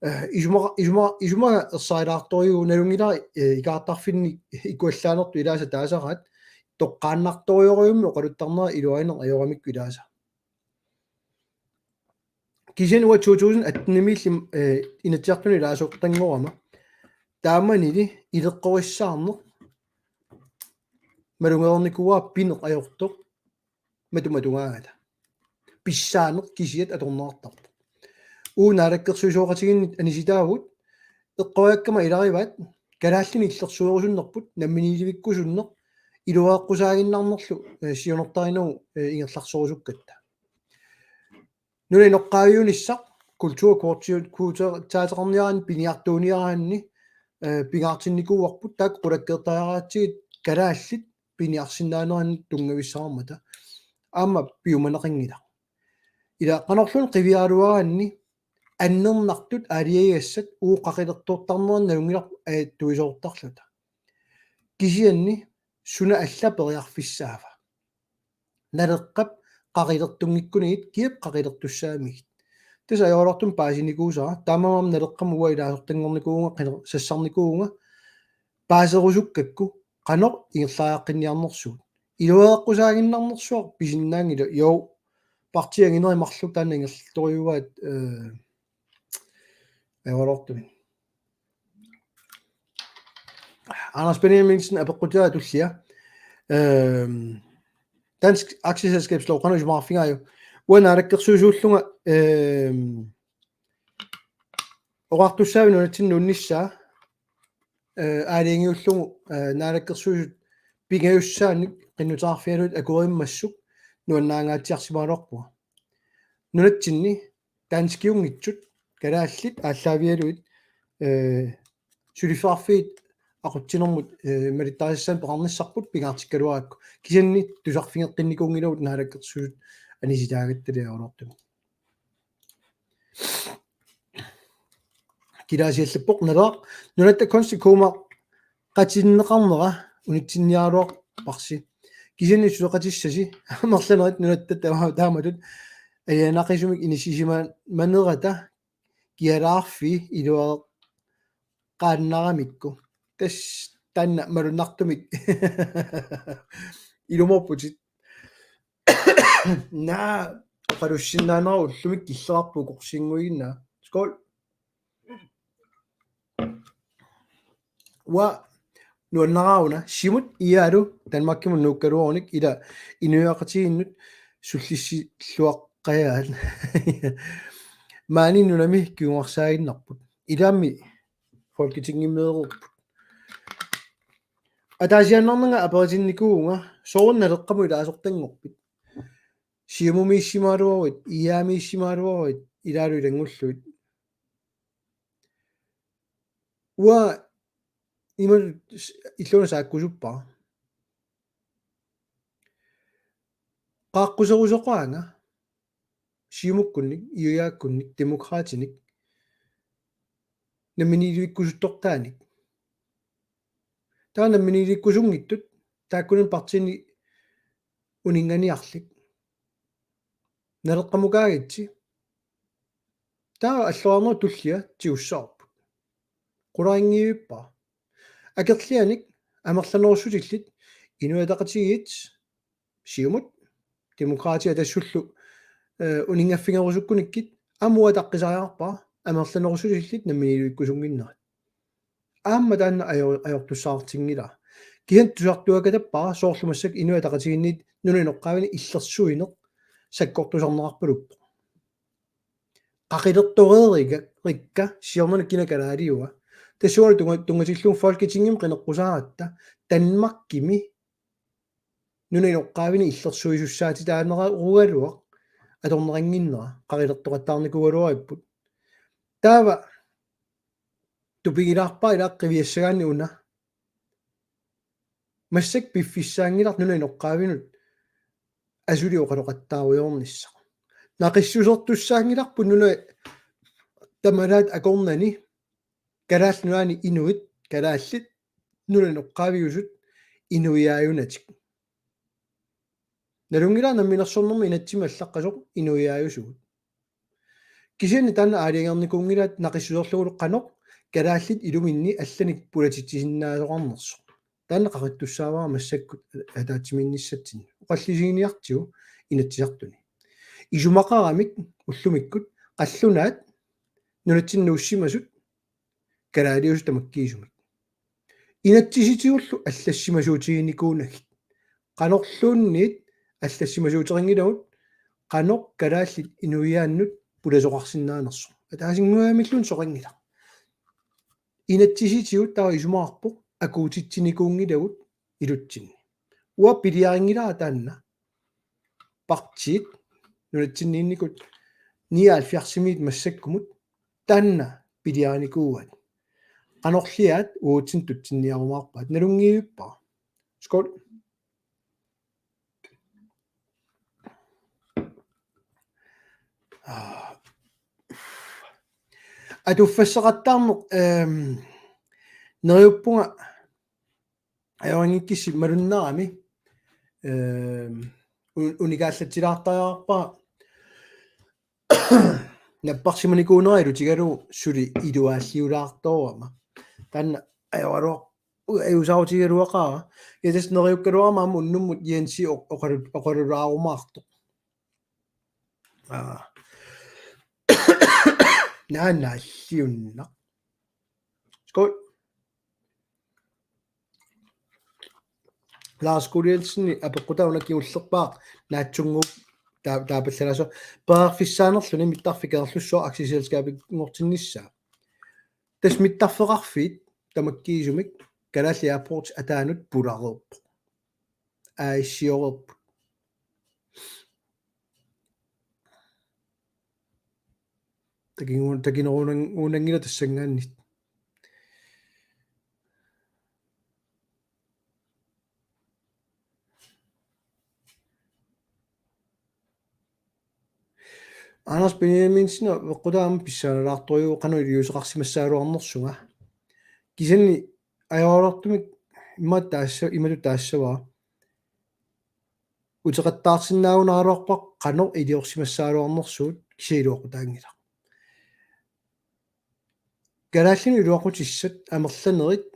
Eh, isuma-, isuma-, isumaga ersarilaartorujuuvoq nalunngilara, eh, ikaartarfinni ikuallaanertut ilaasa taasaraat toqqaannartorujorujussuarmik oqaluttarnera iluarineq ajoramikku ilaasa. Kisianni uanga to tusind atten-imiilli, eh, Inatsisartuni ilaasortanngorama. Taamanili ileqqorissaarneq malugereernikuuara pineq ajortoq matumatungaagata. Pissaaneq kisiat atorneqartarpoq. Uagut naalakkersuisooqatigiinnit anisitaavugut eqqoriakkama ilagivaat kalaallinik illersuerusunnerput namminiilivikkusunneq iluareqqusaaginnarnerlu, eh, siunertarinagu, eh, ingerlasorusukkatta. Nunap inoqqaaviunissaq kulturkvotiut-, kvoteqarniaraanni piniartuuniaraanni, eh, pingaartinnikuuarput taakku qulakkeertariaqartut kalaallit piniarsinnaaneranni tunngavissaarmata. Aamma piumaneqanngilaq. Ila qanorluunniit qiviaraluaraanni annernartut aalajangigassat uagut qaqilertortarnerat nalunngilarput ajattuisoortarluta. Kisianni suna alla periarfissaava? Naleqqap qaqilertunngikkunigit kiap qaqilertussaamigit. Tassa ajoraluartumik paasinikuusara, taamaammat Naleqqamut uanga ilaasortanngornikuuvunga, qiner-, sassarnikuuvunga, paaserusukkakku, qanoq ingerlariaqqinniarnersugut. Iluareqqusaaginnarnersuaq pisinnaanngilaq, jo, partiit anginerit marluk taanna ingerlasorujuuaat, eh, Ajoraluartumik. Anders Benjaminsen apeqqutigaa tullia. Øhm, dansk aktieselskabslov qanoq isumaqarfigaajuk? Uanga naalakkersuisuullunga, øhm, oqartussaavi nunatsinni nuunnissaa, øh, aalajangiullugu, øh, naalakkersuisut pingajussaanik qinnuteqarfigalugit akuerimmassuk nuannaangaatsiarsimagaluarpunga. Nunatsinni danskiunngitsut kalaallit aallaavigalugit, øh, suliffeqarfiit aqutsinermut, øh, malittarisassaanik peqarnissarput pingaartikkaluarakku. Kisianni tusarfigeqqinnikuunngilagut naalakkersuisut anisitaagatta, ajoraluartumik. Kilaasiallappoq Naleraq: Nunatta Kunsthøjskole qatinneqarnera unitsinniaraluarparsi. Kisianni suleqatissasi amerlanerit nunatta tama-, taamatut ajanaqisumik inissisimanerata kialaarfii iluaqaannaramikku. Tassa taanna malunnartumik ilumoorputit. Naa, oqalussinnaanera ullumi killeqarpoq ukorsiinnguinnaa. Skål. Uanga nuannaraangama Siumut I A-lu Danmarkimut nuukkaluarunik ila inuiaqatigiinnut sullissilluaqqajaat. Maani nunami kinguarsaaginnarput. Ilaami Folketingimmeereerput. Ataasiaannarnanga aperitinnikuuvunga, soorunami Naleqqamut ilaasortanngorpit? Siumumiissimagaluaruit, I A-miissimagaluaruit, ilaalu ilanngullugit. Uanga ima s-, illuuna saakkusuppara. Qaaqquserusoqaanga Siumukkunnik, I A-kkunnik, Demokraatinik, namminiilivikkusuttortaanik. Taava namminiilikkusunngitsut taakkunani partiini uninnganiarlik. Naleqqamukaagitsi. Taava alloriarnerup tullia tigussavarput. Qularinngivippara. Akerlianik amerlanerussutillit Inuit Ataqatigiit, Siumut, Demokraatit, Atassullu, øh, uninngaffigerusukkunikkit aamma uanga ataqqisariaqarpara amerlanerussutillit namminiilivikkusunnginnerat. Aamma taanna ajo-, ajortussaatinngilara. Kisianni tusartuakatappara soorlu massakkut Inuit Ataqatigiinniit nunap inoqqaavinik illersuineq sakkortusarneqarpaluppoq. Qaqilertoreerikka, rikka, siornani kina kalaaliua. Tassunga tunga-, tunngatillugu Folketingimi qineqqusaaratta, Danmarkimi nunap inoqqaavinik illersuisussaatitaanerugaluaq atorneqannginnera, qaqilertoqattaarnikuugaluaripput. Taava tupigilaarpara ilaa qiviassagaanni una. Massakkut piffissaanngilaq nunap inoqqaavinut asuli oqaloqattaarujoornissaq. Naqissusertussaanngilarput nunat tamalaat akornanni Kalaallit Nunaanni inuit, kalaallit, nunap inoqqaaviusut inuiaajunatik. Nalunngilara namminersornermi inatsimmi allaqqasoq inuiaajusugut. Kisianni taanna aalajangernikuunngilaat naqissuserlugulu qanoq kalaallit iluminni allanik pulatitsisinnaasaqarnersoq. Taanna qaqittussaavara massakkut ataatsimiinnissatsinnut. Oqallisiginiartigu Inatsisartuni. Isumaqaramik ullumikkut qallunaat nunatsinni nuussimasut kalaaliusut tamakkiisumik. Inatsisitigullu allassimasuutiginikuunagit. Qanorluunniit allassimasuuteqanngilagut qanoq kalaallit inuiaannut pulasoqarsinnaanersoq. Ataasinnguamilluunniit soqanngilaq. Inatsisitigut taava isumaqarpoq akuutitsinikuunngilagut ilutsinni. Uanga piliarinngilara taanna. Partiit nunatsinniinnikut nioghalvfjerdsimiit massakkumut taanna piliarinikuuaat. Qanorliaat uatsinnut tutsinniarumaarpaat, nalunngivippara. Skål. Ah. Atuffassaqattaarneq, øhm, neriuppunga ajoringikkussi malunnarami, øhm, u-, unikaallatsilaartariaqarpara napparsimanikuunera ilutigalugu suli iluaalliulaartoorama. Taanna ajoraluar-, u-, ajuusaarutigaluaqaara. Ja tassa neriukkaluarama aamma unnummut Jensi oq-, oqalu-, oqalulaarumaartoq. Aa. Naanaalliunnaq. Skål. Lars Gulielsen apeqqutaa una kingullerpaaq naatsunnguup taa-, taapallalaasoq. Periarfissaanerluni mittarfik Kangerlussuaq aktieselskabinngortinnissaa. Tassa mittarfeqarfiit tamakkiisumik Kalaallit Airports ataanut pulareerpoq. Aassiorerput. Takigu-, takinerunan-, unanngilaq tassanngaanniit. Anders Benjaminsen apeqqutaavoq pissanganalaartorujuuvoq qanoq iliuuseqarsimassagaluarnersunga. Kisianni ajoraluartumik imatut taassa-, imatut taassavara. Uteqattaarsinnaagunaraluarpara qanoq iliorsimassagaluarnersugut kisianni iluaqutaanngilaq. Kalaallinut iluaqutissat amerlanerit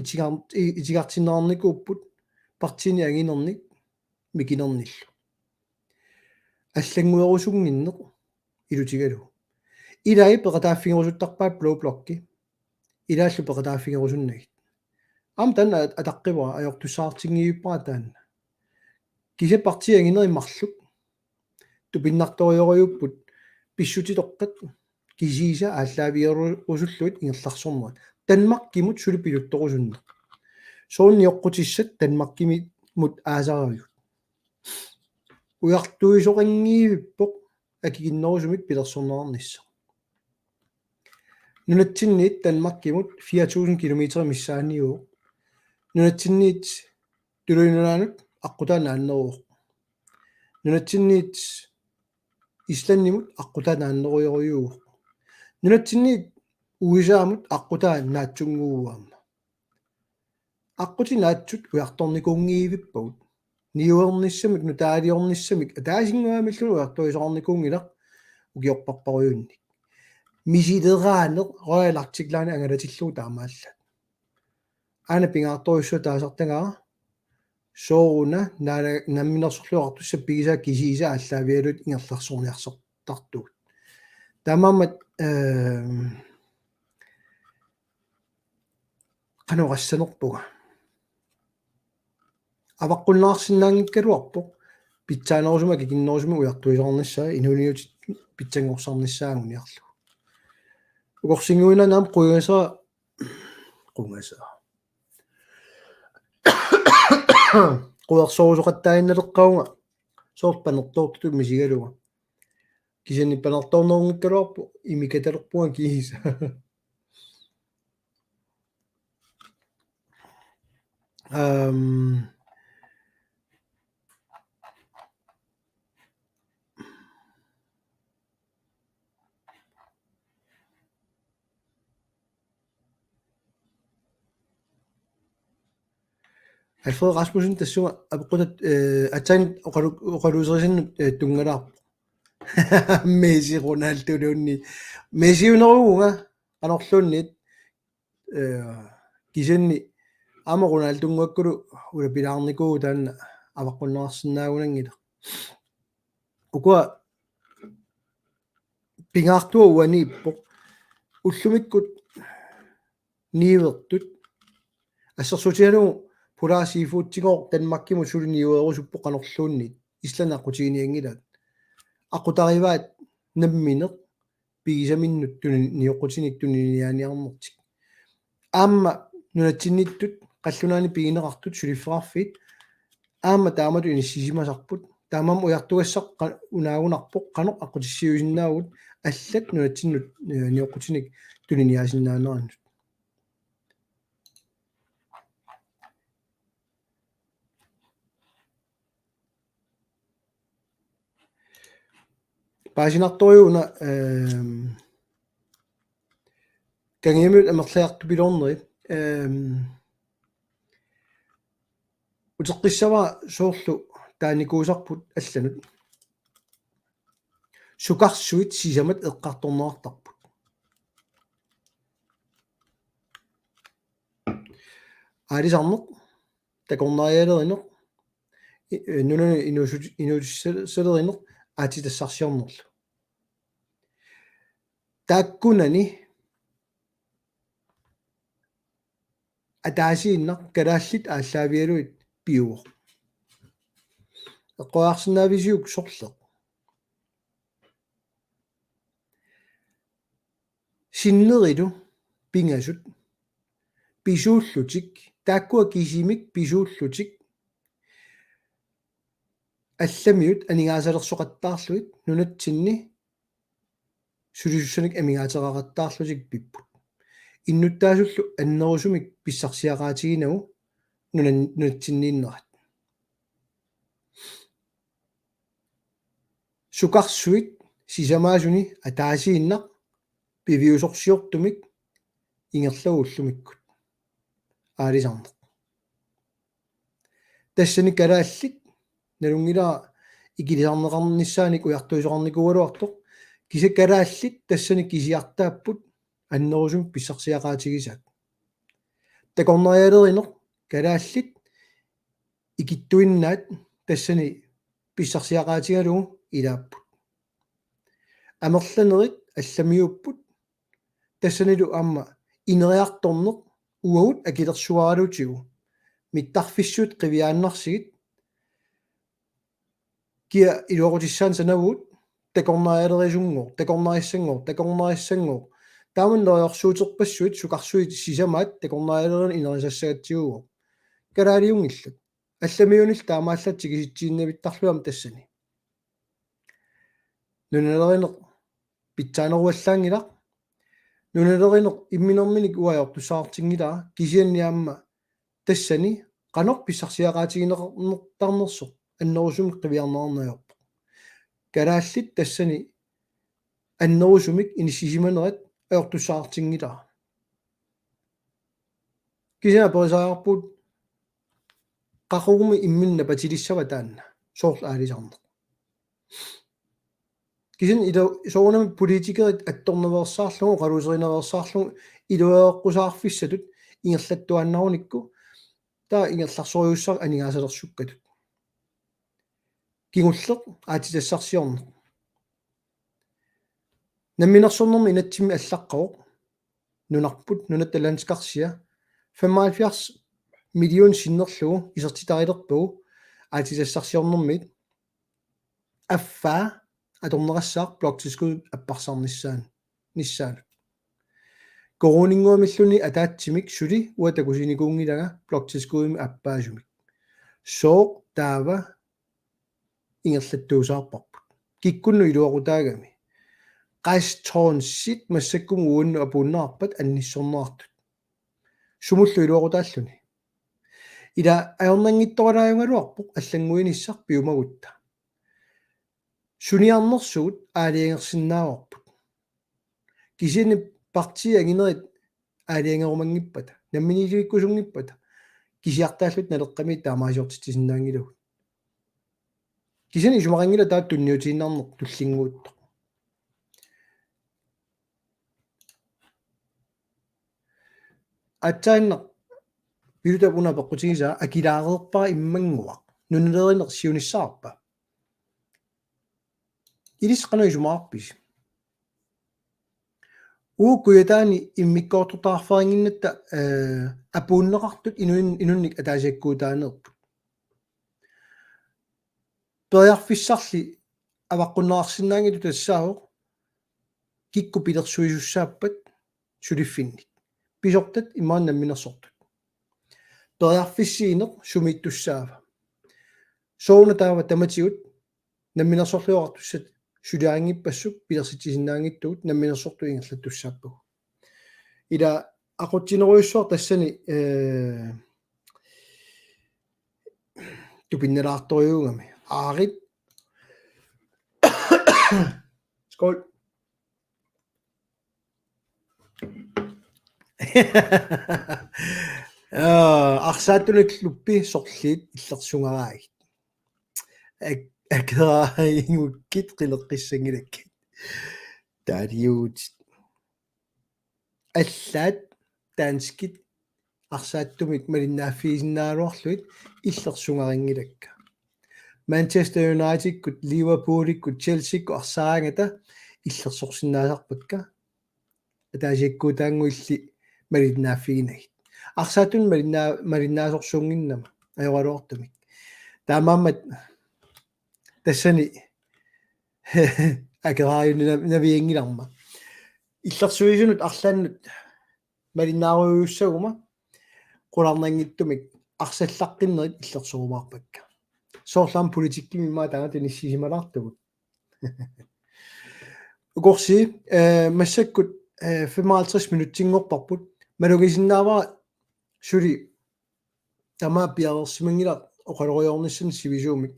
itigar-, i-, itigartinneqarnikuupput partiini anginernik mikinernillu. Allannguerusunnginneq ilutigalugu. Ilai peqataaffigerusuttarpaat blå blokki. Ilaallu peqataaffigerusunnagit. Aamma taanna at-, ataqqivara ajortussaatinngivippara taanna. Kisianni partiit anginerit marluk tupinnartorujorujuupput pissutitoqqat kisiisa aallaavigerusullugit ingerlaarsornerat. Danmarkimut suli piluttorusunneq. Soorlu nioqqutissat Danmarkimut aasarivigut. Ujartuisoqanngivippoq akikinnerusumik pilersorneqarnissaq. Nunatsinniit Danmarkimut fire tusind kilometer missaaniuvoq. Nunatsinniit Tuluit Nunaannut aqqutaa naanneruvoq. Nunatsinniit Islandimut aqqutaa naannerujorujuuvoq. Nunatsinniit U S A-mut aqqutaa naatsunnguuvoq aamma. Aqqutit naatsut ujartornikuunngivippagut. Niuernissamik, nutaaliornissamik, ataasinnguamilluunniit ujartuisoqarnikuunngilaq ukiorparparujunnik. Misileraaneq Royal Arctic Line angalatillugu taamaallaat. Aana pingaartorujussuaq taasartagara sooruna naana-, namminersorluartussat pigisaat kisiisa aallaavigalugit ingerlaarsorniarsartartugut. Taamaammat, ehm, qanoq oqassanerpunga. Avaqqunneqarsinnaanngikkaluarpoq pitsaanerusumik akikinnerusumik ujartuisoqarnissaa inuuniutit pitsanngorsarnissaa anguniarlugu. Ukorsinnguinnaq aamma qujasera, qujasera. Quersorusoqattaaginnaleqqavunga soorlu panertoortutut misigalunga. Kisianni panertoornerunngikkaluarpoq imikatalerpunga kiisa. Ehm, Alfred Rasmussen tassunga apeqqutaa, eh, aatsaat oqalu-, oqaluuserisinnaanut, eh, tunngalaarpoq. Messi Ronaldoluunniit. Messiuneruvunga qanorluunniit, eh, kisianni aamma Ronaldonnguakkulu ulapilaarnikuuvoq taanna avaqqunneqarsinnaagunanngilaq. Ukua pingaartua uaniippoq. Ullumikkut niuertut. Assersuutigalugu Polar Seafoodsigooq Danmarkimut suli niuerusuppoq qanorluunniit. Island aqqutiginianngilaat. Aqqutarivaat nammineq pigisaminnut tuni-, nioqqutinik tuniniaaniarnertik. Aamma nunatsinniittut qallunaanit pigineqartut suliffeqarfiit aamma taamatut inissisimasarput. Taamaammat ujartugassaq qa-, unaagunarpoq qanoq aqqutissiuisinnaavugut allat nunatsinnut, eh, nioqqutinik tuniniaasinnaanerannut. Paasinartorujuuna, ehm, Kangiamiut amerliartupiloorneri, ehm, uteqqissavara soorlu taanikuusarput allanut. Sukarsuit sisamat eqqartorneqartarput. Aalisarneq, takornarialerineq, i-, eh, nunanut inuusut-, inuusutissale-, salerineq, aatsitassarsiornerlu. Taakkunani ataasiinnaq kalaallit aallaavigalugit pivoq. Eqqoriarsinnaavisiuk sorleq? Sinnerilu pingasut pisuullutik, taakkua kisimik pisuullutik, allamiut aningaasalersoqattaarlugit nunatsinni sulisussanik amigaateqaqattaarlutik pipput. Innuttaasullu annerusumik pissarsiaqaatiginagu nunan-, nunatsinniinnerat. Sukarsuit sisamaasuni ataasiinnaq piviusorsiortumik ingerlavugut ullumikkut. Aalisarneq. Tassani kalaallit nalunngilara ikilisarneqarnissaanik ujartuisoqarnikuugaluartoq, kisianni kalaallit tassani kisiartaapput annerusumik pissarsiaqaatigisaat. Takornarialerineq kalaallit ikittuinnaat tassani pissarsiaqaatigalugu ilaapput. Amerlanerit allamiuupput, tassanilu aamma ineriartorneq uagut akilersuaralutigu, mittarfissuit qiviaannarsigit, kia iluaqutissaannik sanavugut, takornarialerisunngooq, takornarissanngooq, takornarissanngooq. Taamani neriorsuuterpassuit sukarsuit sisamaat takornarialerineq inerisassagatsigu. Kalaaliunngillat. Allamiunillu taamaallaat tikisitsiinnavittarlugu aamma tassani. Nunalerineq pitsaaneruallaanngilaq. Nunalerineq imminerminik uagut ajortussaatinngilara, kisianni aamma tassani qanoq pissarsiaqaatigineqartarnersoq annerusumik qiviarneqarneq ajorpoq. Kalaallit tassani annerusumik inissisimanerat ajortussaatinngilara. Kisianni aperisariaqarpugut, qaqugumut imminut napatilissava taanna, soorlu aalisarneq. Kisianni ila soorunami politikerit attornaveersaarlugu, oqaluuserinaveersaarlugu, iluareqqusaarfissatut ingerlattuaannarunikku, taava ingerlasorujussuusarput aningaasalersukkatta. Kingulleq aatsitassarsiorneq. Namminersornermi inatsimmi allaqqavoq, nunarput, nunatta landskarsia, femoghalvfjerds million sinnerlugu isertitarilerpagu aatsitassarsiornermiit. Affaa atorneqassaaq bloktilskud apparsarnissaan-, nissaanut. Koruuninnguamilluunniit ataatsimik suli uanga takusinikuunngilanga bloktilskudimik appaasumik. Sooq taava ingerlattuusaarparput? Kikkunnut iluaqutaagami? Qassit tonsit massakkumut uannut apuunneqarpat annissorneqartut? Sumullu iluaqutaalluni? Ila ajornanngitsoralaajugaluarpoq allannguinissaq piumagutta. Suniarnersugut aalajangersinnaavarput. Kisianni partiit anginerit aalajangerumanngippata, namminiilivikkusunngippat, kisiartaallutik Naleqqami taamaasiortitsisinnaanngilagut. Kisianni isumaqanngilaq taava tunniutiinnarneq tullinnguuttoq. Aatsaannaq Pilutap una apeqqutigisaa: akilaareerpara immannguaq, nunalerineq siunissavarpa? Ilissi qanoq isumaqarpisi? Uagut Kujataani immikkoortortaqarfeqannginnatta, eh, apuunneqartut inun-, inunnik ataasiakkuutaaneerput. Periarfissarli avaqqunneqarsinnaanngitsoq tassaavoq kikkut pilersuisussaappat suliffinnik. Pisortat imaluunniit namminersortut. Periarfissiineq sumiittussaava? Sooruna taava tamatigut namminersorlutik oqartussat suliarinngippassuit pilersitsisinnaanngitsugut, namminersortut ingerlattussaappagut. Ila aqutsinerujussuaq tassani, eh, tupinnalaartorujuugami. Aarit. Skål. Aa, arsaattunik klubbi sorliit illersugaraagit. Ak-, akeraagukkit qileqqissanngilakkit. Taaliuut. Allaat danskit arsaattumik malinnaaffigisinnaagaluarlugit illersugarinngilakka. Manchester Unitedikkut, Liverpoolikkut, Chelseakkut arsaaraangata illersorsinnaasarpakka. ataasiakkuutaannguilli malinnaaffiginagit. Arsaattunik malinnaa-, malinnaasorsuunnginnama ajoraluartumik. Taamaammat tassani akeraajunnavianngilarma. Illersuisunut arlaannut malinnaarujussaguma qularnanngitsumik arsallaqqinnerit illersorumaarpakka. Soorlu aamma politikkimi immaqa taanna inissisimalaartugut. Ukorsi, eh, massakkut, eh, femoghalvtreds minutsinngorparput. Malugisinnaavara suli tamaat piareersimanngilaq oqalorujoornissannut sivisuumik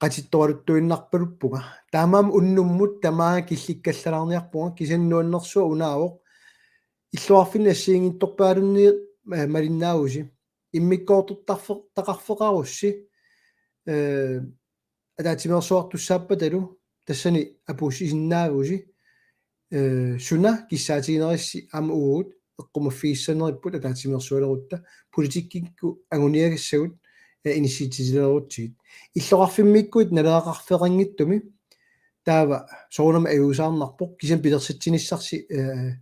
qatittoraluttuinnarpaluppunga. Taamaammat unnummut tamaanga killikkallalaarniarpunga, kisianni nuannersuaq unaavoq. Illoqarfinni assigiinngitsorpaalunniit, eh, malinnaavusi. Immikkoortortarfe-, taqarfeqarussi, eh, ataatsimeersuartussaappatalu tassani apuussisinnaavusi, eh, suna kissaatiginerussi aamma uagut eqqumaffigissaneripput ataatsimeersualerutta, politikkikkut anguniagassagut, eh, inissitsitilerutsigit. Illoqarfimmiikkuit naleqarfeqanngitsumi taava soorunami ajuusaarnarpoq, kisianni pilersitsinissarsi, eh,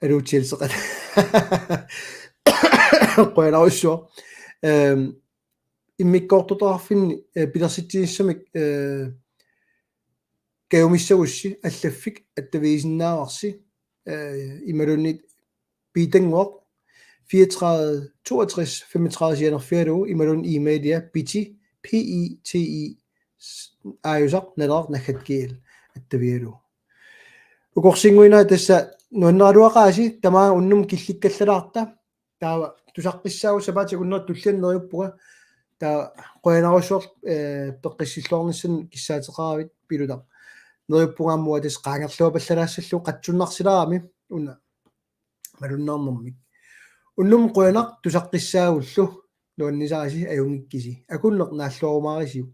aluutsialseqat. Qujanarsuaq. Ehm, immikkoortortaqarfinni, eh, pilersitsinissamik, eh, kajumissagussi allaffik attavigisinnaavarsi, eh, imaluunniit Piitannguaq fireogtredive toogtres femogtredive sianerfigalugu imaluunniit e-mailia piti, P I T I, s-, aajusaq naleraq naggat G L attavigalugu. Ukorsinnguinaa tassa nuanneraluaqaasi, tamaanga unnummut killikkallalaarta. Taava tusaqqissaagut, sapaatip akunneri tulliani neriuppunga. Taava qujanarsuaq, eh, peqqissilluarnissannut kissaateqaravit Pilutaq. Neriuppunga aamma uanga tassa qaangerluapallalaassallugu qatsunnarsilaarami una malunnarnermik. Unnummut qujanaq, tusaqqissaagullu nuannisarisi, ajunngikkisi. Akunneq naalluarumaarisiuk.